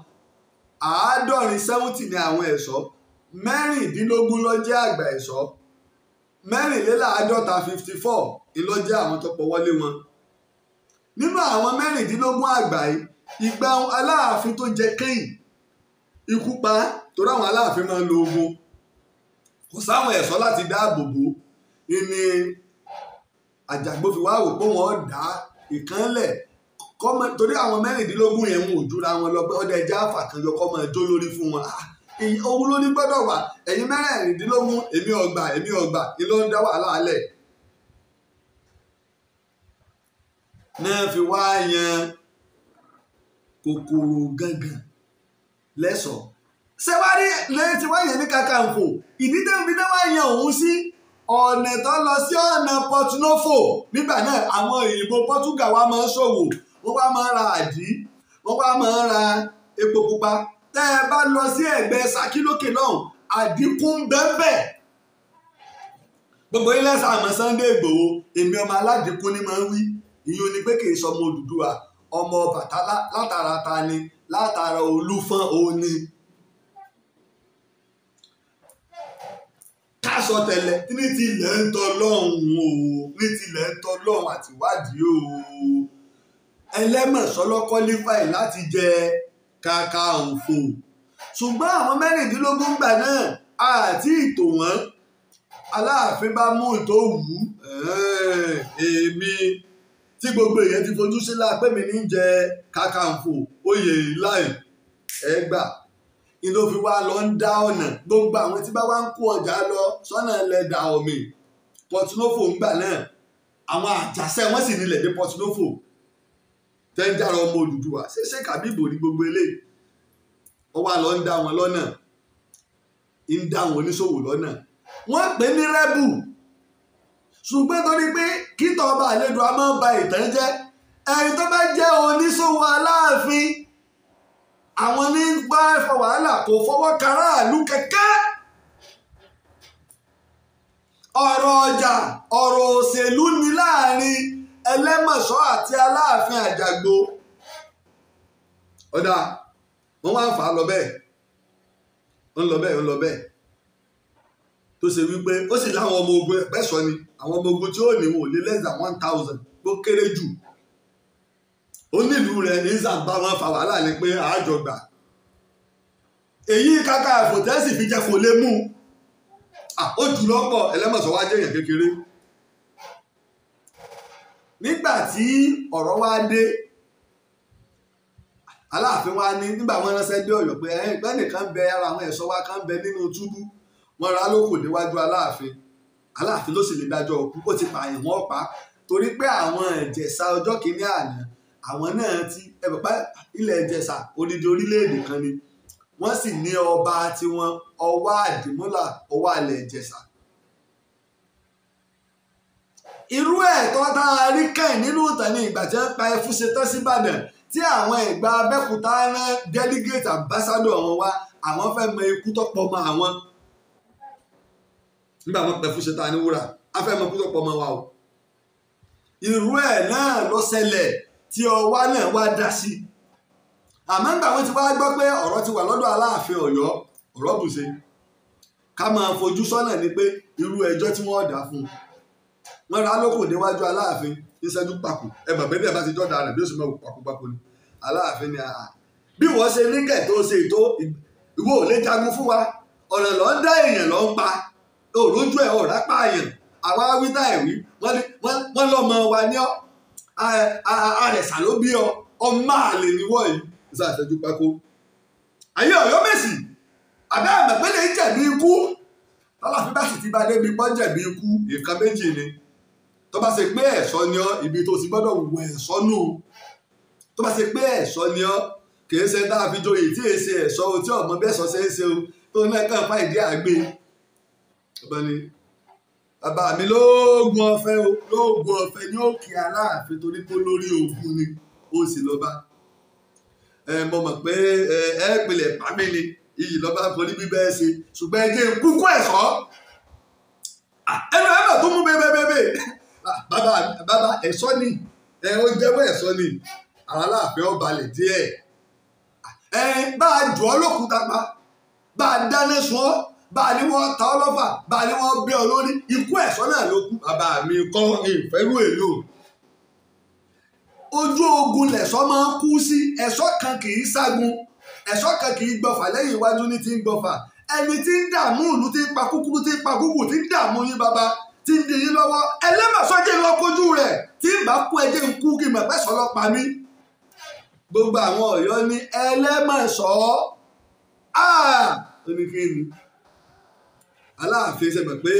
70 70 ni àwọn ẹ̀ṣọ́ 16 ló jẹ́ àgbà ẹ̀ṣọ́ 54 54 ló jẹ́ àwọn tó pọ̀wọ́lé wọn. Nínú àwọn 16 àgbà yìí ìgbà Aláàfin tó jẹ kẹ́yìn ikú pa torí àwọn Aláàfin máa ń lo ogun kò sáwọn ẹ̀ṣọ́ láti dáàbò bò ní Àjàgbó fi wá wò pé wọ́n dá ìkànlẹ̀ torí àwọn 16 yẹn ń wò júra wọn lọ pé ọdẹ ẹja àfàkànjọ kọ́ máa jó lórí fún wọn. Òun ló ní gbọ́dọ̀ wà. Ẹ̀yin 16, èmi ọgbà, èmi ọgbà, ìlọ ń dá wàhálà alẹ̀. Náà fi wá yan kòkòrò gangan lẹ́sọ̀ọ́. Ṣé wá rí lẹ́yìn tí wọ́n yẹn ní Kakanfò, ìdí tó ń fi náà wá yan òun sí ọ̀nà tó lọ sí ọ̀nà Porto-Novo. Nígbà náà àwọn òyìnbó Portugal wa máa ń ṣòwò, wọ́n wá máa ń ra àdí, wọ́n wá máa ń ra epo pupa. Tẹ́ ẹ bá lọ sí ẹ̀gbẹ́ Ṣakí lókè lọ́hùn, àdínkù ń bẹ́ẹ̀. Gbogbo ilé sàmọ́ Sunday Igboho, èmi ọmọ aládìkún ni máa ń wí. Ìyún ni pé kì í sọmọ Odùduwà, ọmọ Ọbàtálá látara ta ni, látara Olúfọ́n òní. Káṣọ tẹ́lẹ̀ ní tilẹ̀ ń tọ́ lọ́hùn o, ní tilẹ̀ ń tọ́ lọ́hùn àtiwádìí o. Ẹlẹ́mọ̀ṣọ́ ló qualify láti jẹ Kakanfò. Ṣùgbọ́n àwọn 16 gbà náà àti ìtò wọn. Aláàfin bá mú ìtò wù ú. Èmi tí gbogbo èèyàn ti fojú sí la pé mi ní jẹ Kakanfò oyè láì ẹgbà. Ni ló fi wá lọ ń dá ọ̀nà. Gbogbo àwọn tí bá wá ń kó ọjà lọ sọ́nà ilẹ̀ Dahomey, Porto-Novo ń gbà náà. Àwọn àjàṣẹ́ wọ́n sì nílẹ̀ dé Porto-Novo. Tẹ́ ń jára ọmọ Odùduwà. Ṣé ṣé Kàbíbò ní gbogbo eléyìí? Ó wá lọ ń dá wọn lọ́nà. Ń dá wọn oníṣòwò lọ́nà. Wọ́n pè ní rẹ́bù. Ṣùgbọ́n torí pé kítọ̀ ọba àlejò a máa ń ba ìtàn jẹ́. Ẹni tó bá jẹ́ oníṣòwò Aláàfin, àwọn ní bá fọ wàhálà, kò fọwọ́ karáàlú kẹ̀kẹ́. Ọ̀rọ̀ ọjà, ọ̀rọ̀ òṣèlú ni láàrin Ẹlẹ́mọ̀ṣọ́ àti Aláàfin Àjàgbó. Ọ̀dà wọ́n wá ń fà á lọ bẹ́ẹ̀, ń lọ bẹ́ẹ̀, ń lọ bẹ́ẹ̀. Tó ṣe wípé ó sì láwọn ọmọ ogun ẹ̀pẹ́sọ ni, àwọn ọmọ ogun tí ó ní wọn ò lé less than 1000 tó kéré jù. Ó nílùú rẹ̀ ní zàǹbá wọn fa wàhálà ni pé àjọgbà. Èyí Kakanfò tẹ́sì fi jẹ́ kò lè mú. Ó jù lọ́pọ̀. Ẹlẹ́mọ̀ṣọ́ wá jẹ́ èèyàn kékeré. Nígbà tí ọ̀rọ̀ wá dé, Aláàfin wá ní nígbà wọn ránṣẹ́ dé Ọ̀yọ́ pé ẹgbẹ́ nìkan bẹ, ara àwọn ẹ̀ṣọ́ wa kan bẹ nínú túbú. Wọ́n ra lóko níwájú Aláàfin. Aláàfin ló sì lè dájọ́ ọkú, ó ti pààyàn wọ́n pa. Torí pé àwọn Ìjẹ̀ṣà ọjọ́ kìíní àná, àwọn náà ti ẹ̀bùpá ilẹ̀ Ìjẹ̀ṣà odidi orílẹ̀-èdè kan ni. Wọ́n sì ní ọba tiwọn, Ọwá Àdìmúlà, Ọwá ilẹ̀ Ìjẹ̀ṣà. Irú ẹ̀tọ́ tá a rí kàn nínú ìtàn ní ìgbà tí wọ́n pa Ẹfúnṣetán síbàdàn, tí àwọn Ẹ̀gbá Abẹ́òkúta rán delegate ambassador wọn wá, àwọn fẹ́ mọ ikú tó pọ̀ mọ́ àwọn. Nígbà wọn pa Ẹfúnṣetán ní wúrà, a fẹ́ mọ ikú tó pọ̀ mọ́ wa o. Irú ẹ̀ náà ló ṣẹlẹ̀ tí Ọwá náà wá dá sí. Àmọ́ nígbà wọn ti wá gbọ́ pé ọ̀rọ̀ ti wà lọ́dọ̀ Aláàfin Ọ̀yọ́, ọ̀rọ̀ bùṣe. Ká máa fojú sọ́nà ni pé irú ẹjọ́ tí wọ́n dá fún un. Wọ́n ra lóko níwájú Aláàfin níṣẹ́jú pàkó. Ẹ mọ̀ pé bí ẹ bá ti jọ́dá rẹ̀ bí ó sì máa wò pàkópàkó ni. Aláàfin ni àà. Bí wọ́n ṣe ní kẹ̀ tó ṣe ètò, ìwọ ò lè jagun fún wa. Ọ̀nà ló ń dá èèyàn ló ń pa. Òrójú ẹ̀ ọ̀rá pààyàn. Àwa wí táì wí. Wọ́n lọ́mọ wa ní ọ́. Àrẹ̀sà ló bí ọ. Ọmọ àlè ni wọ́ yìí. Ìṣàṣẹ́jú pákó. Ayé Ọ̀yọ́ Mèsì. Àbẹ́ àmọ̀pẹ́lẹ̀ ń jẹ̀bi ikú. Aláàfin bá sì ti bá débi pọ́n jẹ̀bi ikú. Nǹkan méjì ni. Tó bá ṣe pé ẹ̀ṣọ́ ni ọ́, ibi tó ti gbọ́dọ̀ wọ ẹ̀ṣọ́ nù. Tó bá ṣe pé ẹ̀ṣọ́ ni ọ́, kì í ṣe tá a fi joyè tí èsì ẹ̀ṣọ́ o, tí ọmọ bí ẹ̀ṣọ́ ṣe ń ṣe o, tó náà kàn fà ìdí àgbè. Ọba ni bàbá mi lóògùn ọ̀fẹ́ o, lóògùn ọ̀fẹ́ ní òkè Aláàfin torí pé lórí ogun ni ó sì lọ́ba. Mo mọ̀ pé ẹ pilẹ̀ pàmí ni iyì lọ́ba forí bíbẹ́ ṣe, ṣùgbọ́n ẹ jẹ́ kúkú ẹ̀ṣọ́. Ẹnu ẹ̀ mà tó mú bébébébé. Bàbá bàbá ẹ̀ṣọ́ ni, ẹ ó jẹ́wọ́ ẹ̀ṣọ́ ni. Àwọn Aláàfin ó balẹ̀ díẹ̀. Ẹ bá a jù ọ́ lókùúta pa, bá a dáná sun ọ́, bá a ní wọ́n ta ọ́ lọ́fà, bá a ní wọ́n bẹ́ ọ lórí, ikú ẹ̀ṣọ́ náà ló kú. Bàbá mi kọ́ ìfẹ́rú èlò. Ojú ogun lẹ̀ṣọ́ máa ń kú sí. Ẹ̀ṣọ́ kan kì í ságun, ẹ̀ṣọ́ kan kì í gbọ̀fà lẹ́yìn iwájú ní ti ń gbọ̀fà. Ẹni tí ń dààmú ìlú, tí ń pa kúkúrú, tí ń pa kúkú, tí ń dààmú yín bàbá, tí ń di yín lọ́wọ́. Ẹlẹ́mọ̀ṣọ́ jẹ́ lọ kojú rẹ̀. Tí ń bá kú ẹjẹ́ ń kú kí mọ̀pẹ́sọ̀ lọ pa mí. Gbogbo àwọn Ọ̀yọ́ ní Ẹlẹ́mọ̀ṣọ́. Ó ní kí ni Aláàfin ṣe mọ̀ pé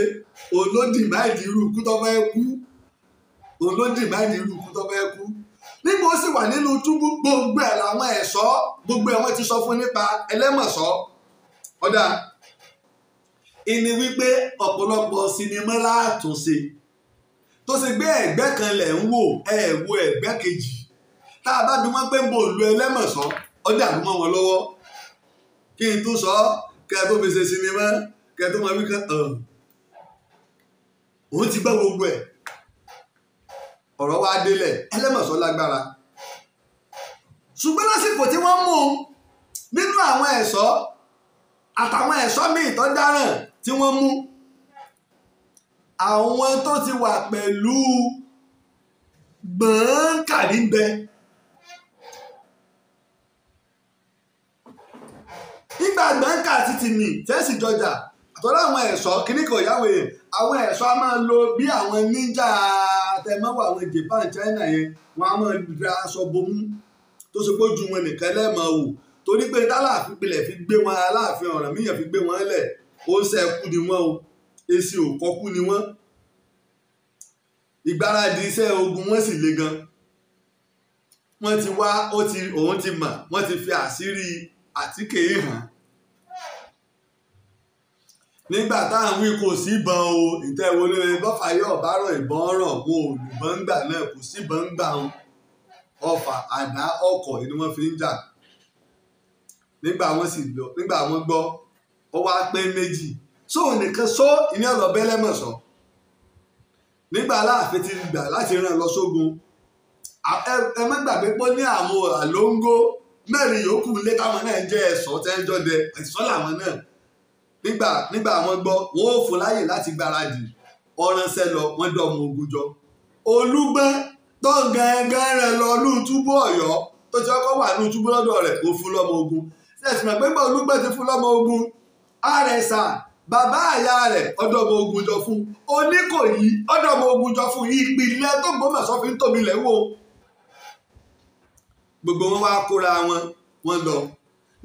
olódì máìdí irú ikú tó fẹ́ kú, olódì máìdí irú ikú tó fẹ́ kú. Nígbà ó sì wà nínú túbú, gbogbo ẹ̀ làwọn ẹ̀ṣọ́ gbogbo ẹ̀ wọ́n ti sọ fún nípa Ẹlẹ́mọ̀ṣọ́. Ọ̀dà ìní wípé ọ̀pọ̀lọpọ̀ sinimá látúnṣe tó ṣe gbé ẹ̀gbẹ́ kan lẹ̀ ń wò, ẹ̀ wo ẹ̀gbẹ́ kejì. Tá a bá bí wọ́n pé ń bo ìlú Ẹlẹ́mọ̀ṣọ́, ọjà ló mọ́ wọn lọ́wọ́. Kí n tó sọ kẹ́ ẹ tó fi ṣe sinimá, kẹ́ ẹ tó máa wí kan òun ti gbọ́ gbogbo ẹ̀. Ọ̀rọ̀ wa délẹ̀, Ẹlẹ́mọ̀ṣọ́ lágbára. Ṣùgbọ́n lásìkò tí wọ́n mú un nínú àwọn ẹ̀ṣọ́ àtàwọn ẹ̀ṣọ́ míì tó dáràn tí wọ́n mú, àwọn tó ti wà pẹ̀lú gbọ̀ǹkàrí ń bẹ. Nígbà gbọ̀ǹkà ti tì mí tẹ́sí jọjà àtọ́lá àwọn ẹ̀ṣọ́ kíní kò yáwó yẹn, àwọn ẹ̀ṣọ́ a máa lo bí àwọn níjà tẹ̀mọ́wọ́ àwọn Japan China yẹn, wọ́n á máa ra aṣọ bomú tó ṣe pé ojú wọn nìkan lẹ́ẹ̀mọ́ wò, torí pé tálàfin pilẹ̀ fi gbé wọn, Aláàfin Ọ̀rànmíyàn fi gbé wọn lẹ̀, ó ń ṣe ẹkú ni wọ́n o, èsì òkọ́kú ni wọ́n. Ìgbáradì iṣẹ́ ogun wọn sì le gan. Wọ́n ti wá, òun ti mọ̀, wọ́n ti fi àṣírí àtíkè hàn. Nígbà táwọn wí kò sí ìbọn o, ìtẹ́wọlé bọ́fà yóò bá rọ̀ ìbọn rọ̀, wọn ò lùbọn gbà náà, kò sí ìbọn gbà wọn. Ọfà, àdá, ọkọ̀ ni wọ́n fi ń jà. Nígbà wọ́n sì lọ, nígbà wọ́n gbọ́, ó wá pé méjì. Sóun nìkan só ìní ọ̀rọ̀ bẹ́lẹ́mọ̀ṣọ́. Nígbà Aláàfin ti gbà láti rán lọ sógun, ẹ má gbàgbé pé ní àwọn àlóńgó mẹ́rin yòókù ilé táwọn náà jẹ́ ẹ̀ṣọ́ tẹ́ ń jọdẹ, ẹ̀ṣọ́ làwọn náà. Nígbà wọ́n gbọ́, wọ́n ò fún láyè láti gbáradì, ọ̀ránṣẹ́ lọ, wọ́n dọ̀ ọmọ ogun jọ. Olúgbọ́n tó gangan rẹ̀ lọ ní túbú Ọ̀yọ́ tó ti kọ́kọ́ wà ní túbú lọ́dọ̀ rẹ̀, ó fún lọ́mọ ogun. Ṣé mọ̀ pé Olúgbọ́n ti fún lọ́mọ ogun, Àrẹ̀sà bàbá àyà rẹ̀ ọ̀dọ̀ ọmọ ogun jọ fún, Oníkòyí ọ̀dọ̀ ọmọ ogun jọ fún, ìpìlẹ̀ tó Ògbómọ̀ṣọ́ fi ń tóbi lẹ̀ wò. Gbogbo wọn wá kóra wọn, wọ́n lọ.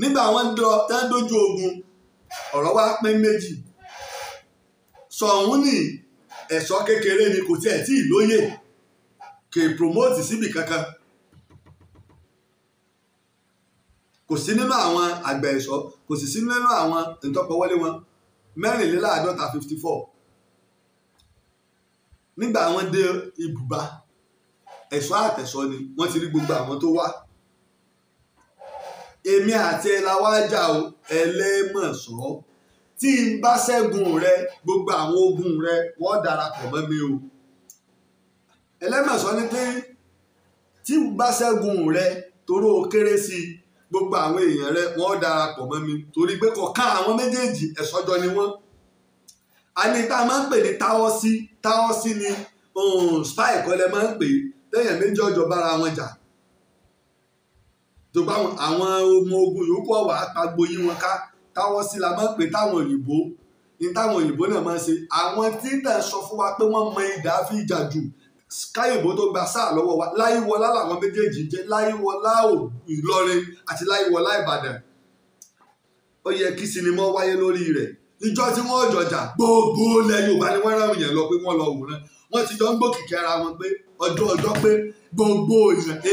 Nígbà wọ́n lọ tán dójú ogun, ọ̀rọ̀ wá pín méjì. Ṣọ̀ún ní ẹ̀ṣọ́ kékeré ni, kò tiẹ̀ tí ì lóye, kì í promote síbi kankan. Kò sí nínú àwọn àgbà ẹ̀ṣọ́, kò sì sí nínú àwọn ìtọ́pọ̀wọlé wọn 54 54. Nígbà wọ́n dé ibùba, ẹ̀ṣọ́ àtẹ̀ṣọ́ ni wọ́n ti rí gbogbo àwọn tó wá. Èmi àti ẹ la wá jà o, Ẹlẹ́mọ̀ṣọ́. Tí n bá ṣẹ́gun rẹ, gbogbo àwọn ogun rẹ wọ́n darapọ̀ mọ́ mi o. Ẹlẹ́mọ̀ṣọ́ ní pé tí n bá ṣẹ́gun rẹ, toró o kéré sí i, gbogbo àwọn èèyàn rẹ wọ́n darapọ̀ mọ́ mi, torí pé kọ̀ọ̀kan àwọn méjèèjì ẹ̀ṣọ́ jọ ni wọ́n. A ní tá a máa ń pè ní táwọ́sí, táwọ́sí ni spy kọ́lẹ̀ máa ń pè é, tẹ́yàn méjì ọjọ́ bára wọn jà. Tó bá àwọn ọmọ ogun yòókù ọ̀wà pagbo yí wọn ká, táwọ́sí la máa ń pè táwọn òyìnbó ní táwọn òyìnbó náà máa ń ṣe. Àwọn tí náà sọ fún wa pé wọ́n mọ idà fi jà jù káyìnbó tó gba sáà lọ́wọ́ wa, Láyíwọlá làwọn méjèèjì jẹ́, Láyíwọlá Ìlọrin àti Láyíwọlá Ìbàdàn. Ó yẹ kí sinimá wáyé lórí rẹ̀. Ìjọ tí wọ́n jọjà gbogbo ilẹ̀ Yorùbá ni wọ́n rán èèyàn lọ pé wọ́n lọ wòran. Wọ́n ti jọ ń gbòkìkí ara wọn pé ọjọ́ ọjọ́ pé gbogbo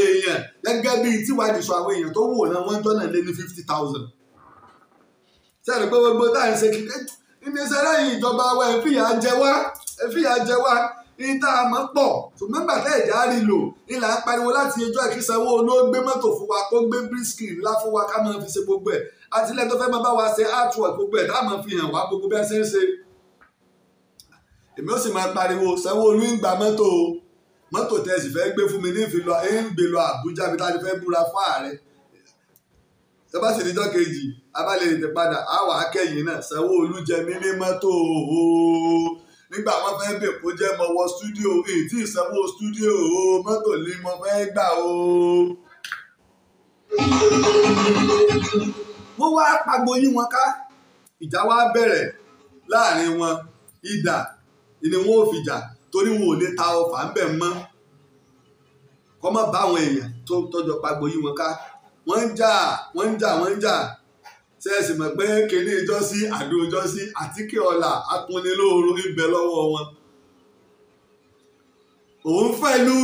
èèyàn gẹ́gẹ́ bíi tíwádìí sọ àwọn èèyàn tó wòran wọ́n jọ́nà lé ní 50,000. Sẹ́ni pé gbogbo tá à ń ṣe kíkẹ́ ìgbésẹ̀ lẹ́yìn ìjọba wa ẹ̀ fìyà jẹ wá, ẹ̀ fìyà jẹ wá, ní tá a mọ̀ pọ̀. Ṣùgbọ́n gbà tẹ́ ẹ̀já rí lò ní là ń pariwo láti ẹjọ́ ìkísanwó ló gbé mọ́tò fún wa, kó gbé bírísìkì ńlá fún wa ká máa fi ṣe gbogbo ẹ̀. Àtìlẹ́ tó fẹ́ máa bá wa ṣe artwork gbogbo ẹ̀ tá a máa fi hàn wá gbogbo bí ẹ ṣe ń ṣe. Èmi ó sì máa pariwo Sanwó-Olú ń gba mọ́tò o, mọ́tò tẹ́ ẹ sì fẹ́ gbé fún mi ní ìfilọ ń gbé lọ Àbújá bí tá a ti fẹ́ búra fún ààrẹ. Tó bá sì níjọ́ kejì a bá lè tètè padà á wà á kẹ́yìn náà, Sanwó-Olú jẹ mí ní mọ́tò o. Nígbà wọ́n fẹ́ bè kó jẹ́ mo wọ stúdíò, èyí tí ìsanwó stúdíò o, mọ́tò ni mo fẹ́ gbà o. Wọ́n wá pagbo yí wọn ká, ìjà wá bẹ̀rẹ̀ láàrin wọn, idà ni wọn ò fi jà torí wọn ò lè ta ọfà ńbẹ̀ mọ́. Kọ́ mọ́ bá àwọn èèyàn tó tọ́jọ́ pagbo yí wọn ká. Wọ́n ń jà, wọ́n ń jà, wọ́n ń jà. Ṣẹ́ẹ̀sì mọ̀ pé kìnìún ìjọ́sí àdó ìjọ́sí àtíkè ọ̀la akúnilóoru ń bẹ lọ́wọ́ wọn. Òun fẹ́ lu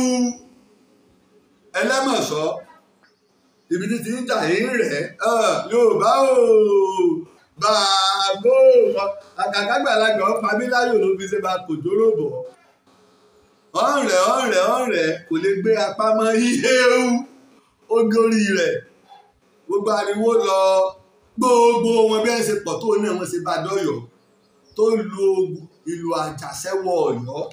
Ẹlẹ́mọ̀ṣọ́ ibi títí ń jà yín rẹ̀ Yorùbá o bàbá o àkàkàgbàlagbà ọ̀pá mi láyò ló fi ṣe máa kò dóró bọ̀. Ọ̀rẹ́ ọ̀rẹ́ ọ̀rẹ́ kò lè gbé apá mọ́ ihéwu ó gorí rẹ̀ gbogbo ariwo lọ gbogbo wọn bí ẹ ṣe pọ̀ tó náà wọ́n ṣe bá dọ́yọ̀ tó lu ìlú àjàṣẹ́wọ̀ Ọ̀yọ́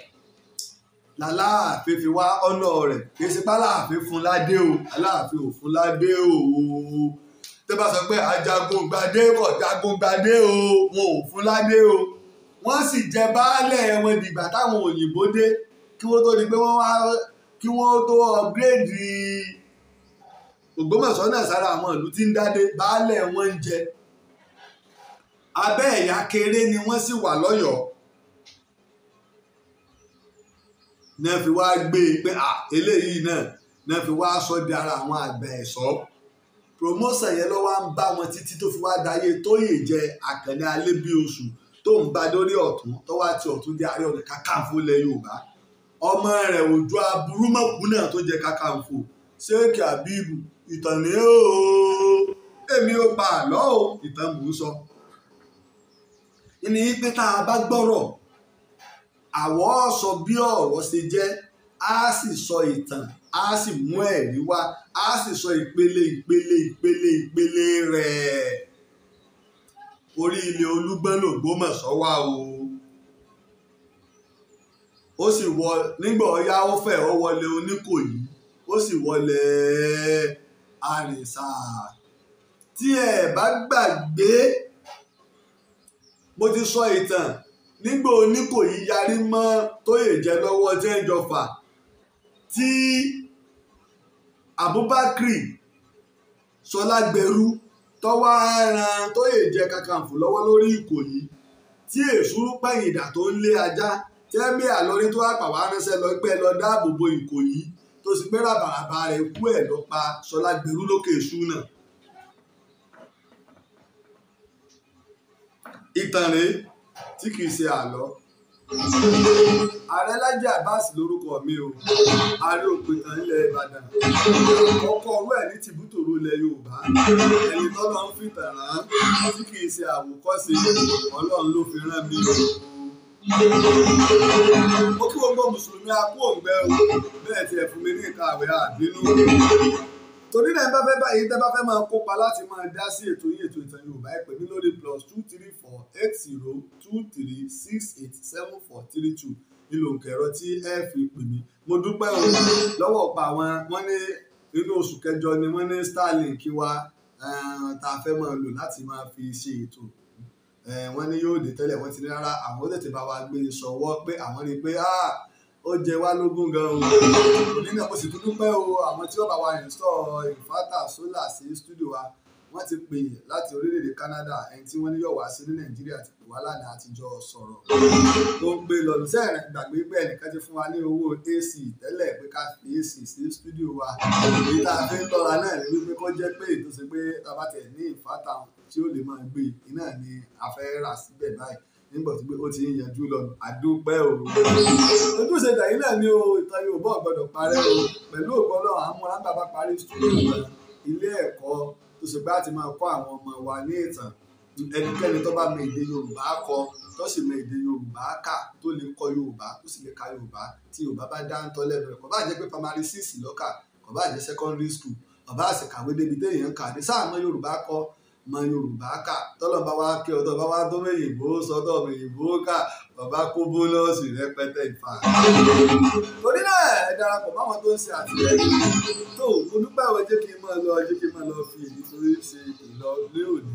làláàfin fi wá ọ̀nà rẹ̀ kì í ṣe pé Aláàfin fún ládé o Aláàfin ò fún ládé o tó bá sọ pé ajagun gbadé kọ̀ jagun gbadé o wọn ò fún ládé o wọ́n sì jẹ baálẹ̀ wọn dìgbà táwọn òyìnbó dé kí wọ́n tó di pé wọ́n wá kí wọ́n tó ọ̀gírèdì Ògbómọ̀ṣọ́ náà sára àwọn ìlú tí ń dádé baálẹ̀ wọn ń jẹ abẹ́ ẹ̀yà kéré ni wọ́n sì wà lọ́yọ̀ọ́ náà fi wá gbé e pé à eléyìí náà náà fi wá sọ di ara àwọn àgbà ẹ̀ṣọ́ promotion yẹn ló wá ń bá wọn títí tó fi wá dayé Tóyè jẹ Àkànní Alébíoṣù tó ń bá dórí Ọ̀tún tó wá ti Ọ̀tún di Ààrẹ Ọ̀nà Kakanfò ilẹ̀ Yorùbá ọmọ rẹ̀ Òjó Aburúmọ̀kú náà tó jẹ Kakanfò Sheikh Habibu ìtàn ní ooo èmi ò pa àlọ́ o ìtàn mò ń sọ. Ní pé tá a bá gbọ́rọ̀ àwọ̀ sọ bí ọ̀rọ̀ ṣe jẹ́ á sì sọ ìtàn á sì mú ẹ̀rí wá á sì sọ ìpele ìpele ìpele ìpele rẹ̀. Orí ilẹ̀ Olúgbọ́n l'Ògbómọ̀ṣọ́ wà o. Ó sì wọ nígbà ọ̀yá ó fẹ̀ ó wọlé Oníkòyí ó sì wọlé Àrẹ̀sà. Tí ẹ bá gbàgbé mo ti sọ ìtàn nígbà Oníkòyí yarí mọ́ Tóyè jẹ lọ́wọ́ tí ń jọfà tí Abubakar Sọlágbẹrú tọ́wọ́ ẹran Tóyè jẹ Kakanfò lọ́wọ́ lórí Ìkòyí tí Èsúrú pẹ̀yìndà tó ń lé ajá tẹ́mí àlọ́rí tó wá pàwọ́ ránṣẹ́ lọ pé lọ dáàbò bo Ìkòyí tó sì pé ràbàràbà rẹ̀ kú ẹ̀ lọ pa Sọlágbẹrú lókè èṣù náà. Ìtàn rèé tí kìí ṣe àlọ́. Ààrẹ Lájí Abbas lórúkọ mi o, ààrẹ òpìtàn ilẹ̀ Ìbàdàn, ọkọ ọ̀rọ̀ ẹ̀ ní tìbútòrò ilẹ̀ Yorùbá, ẹni tọ́lọ́ ń fìtàn rán tí kìí ṣe àwòkọ́ṣe, Ọlọ́run ló fi rán mi o. Mo kí gbogbo mùsùlùmí a kú òǹgbẹ o, bẹ́ẹ̀ tiẹ̀ fún mi ní nǹkan àwẹ̀ àbínú. Torí náà bá fẹ́ báyìí tẹ́ bá fẹ́ máa kópa láti máa dá sí ètò yín ètò ìtàn Yorùbá ẹ pè mí lórí +234 80 23 68 7432 nílò nkẹ̀rọ tí ẹ fi pè mí. Mo dúpẹ́ o lọ́wọ́ ọ̀pọ̀ àwọn wọ́n ní inú oṣù kẹjọ ni wọ́n ní Starlink wa tá a fẹ́ máa lò láti máa fi ṣe ètò. Wọ́n ní yóò dé tẹ́lẹ̀ wọ́n ti ní rárá àwọn ó tètè bá wa gbé e sọ̀wọ́ pé àwọn rí i pé ó jẹ wá lógún gan o. Òní náà mo sì tún dúpẹ́ o àwọn tí ó bá wa install inverter solar sí studio wa wọ́n ti pè láti orílẹ̀-èdè Canada ẹni tí wọ́n ní yọ̀ wá sí ní Nàìjíríà ti pè wá lánàá àtijọ́ sọ̀rọ̀ tó ń gbé lọ́nu sẹ́ẹ̀rẹ̀ gbàgbé pé ẹnìkan ti fún wa ní owó AC tẹ́lẹ̀ pé ká fi AC sí studio wa èyí tá a fi ń lọ́ra náà ni wípé kó jẹ́ pé ètò ṣe pé tá a bá tẹ̀ ní inverter tí ó lè máa gbé iná ni a fẹ́ rà síbẹ̀ báyìí nígbà tí ó ti ń yanjú lọ àdúpẹ́ o. Ojúṣe tẹ̀yìn náà ni o ìtàn Yorùbá ò gbọ́dọ̀ parẹ́ o pẹ̀lú ògo Ọlọ́run àmúra bàbá parí studio ilé ẹ̀kọ́ tó ṣe pé a ti máa kọ́ àwọn ọmọ wa ní ìtàn ẹnikẹ́ni tó bá mọ èdè Yorùbá kọ tó sì mọ èdè Yorùbá kà tó lè kọ Yorùbá tó sì lè ka Yorùbá tí Yorùbá bá dáńtọ́ lẹ́nu rẹ̀ kò bá jẹ́ pé primary six lọ́kà kò bá jẹ́ secondary school kò bá sì kàwé débi téèyàn kà ní sáà mọ Yorùbá kọ mọ Yorùbá kà tọ́lọ̀ bá wá kí ọtọ́ bá wá tó mẹ́yìnbó sọ́tọ̀ mẹ́yìnbó kà bàbá kó bónọ́ọ̀sì rẹpẹtẹ ìfà. Torí náà ẹ darapọ̀ máwọn tó ń ṣe àtìlẹ́yìn tó mo dúpẹ́ àwọn jẹ́ kí n máa lọ jẹ́ kí n máa lọ fi èyí torí ṣe ìlọ lé òní.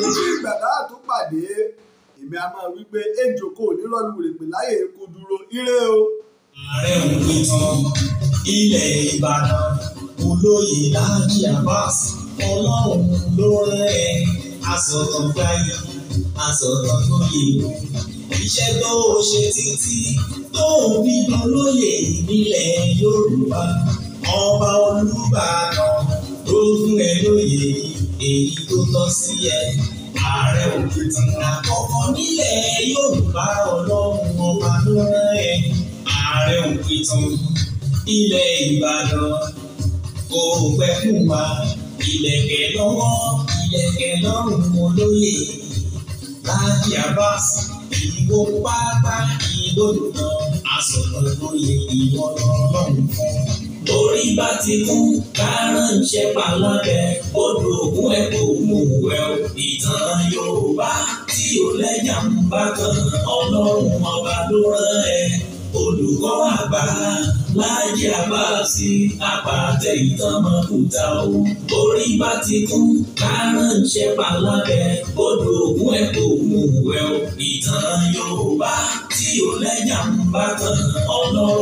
Títí ìgbà tá a tún pàdé èmi a máa wí pé ejò kò ní rọ́ọ̀lù rèpè láyè kó dúró ire o. Ààrẹ òpìtàn ilẹ̀ Ìbàdàn olóyè Lájí Abbas Ọlọ́run ló rán ẹ asọ̀tàn gbáyé asọ̀tàn lóye iṣẹ́ tó o ṣe títí tó Tó fi dolóyè nílẹ̀ Yorùbá. Ọba Olúbàdàn ló fún ẹ lóyè èyí tó tọ́ sí ẹ. Ààrẹ òkìtì àkọ́kọ́ nílẹ̀ Yorùbá, Ọlọ́run ọba ló rán ẹ. Ààrẹ òkìtì ilẹ̀ Ìbàdàn kò pẹ́ fún wa. Ìlẹ̀kẹ̀ lọ́wọ́, ìlẹ̀kẹ̀ lọ́rùn olóyè Láàjì Abbas, ìwọ pátá ìlódùnà asọ̀rọ̀ lóye ìwọ lọ́lọ́run fún. Orí bá ti kún kárànṣẹ́ palábẹ́ odò ògùn ẹ̀ kò mú wẹ̀ o. Ìtàn Yorùbá tí ò lẹ́jà ń bá kan, Ọlọ́run ọba ló rán ẹ. Olùkọ́ àgbà Láàjì Abbas, àpàtẹ ìtàn mọ́kúta o. Orí bá ti kún kárànṣẹ́ palábẹ́ odò ògùn ẹ̀ kò mú wẹ̀ o. Ìtàn Yorùbá tí ò lẹ́jà ń bá kan, Ọlọ́run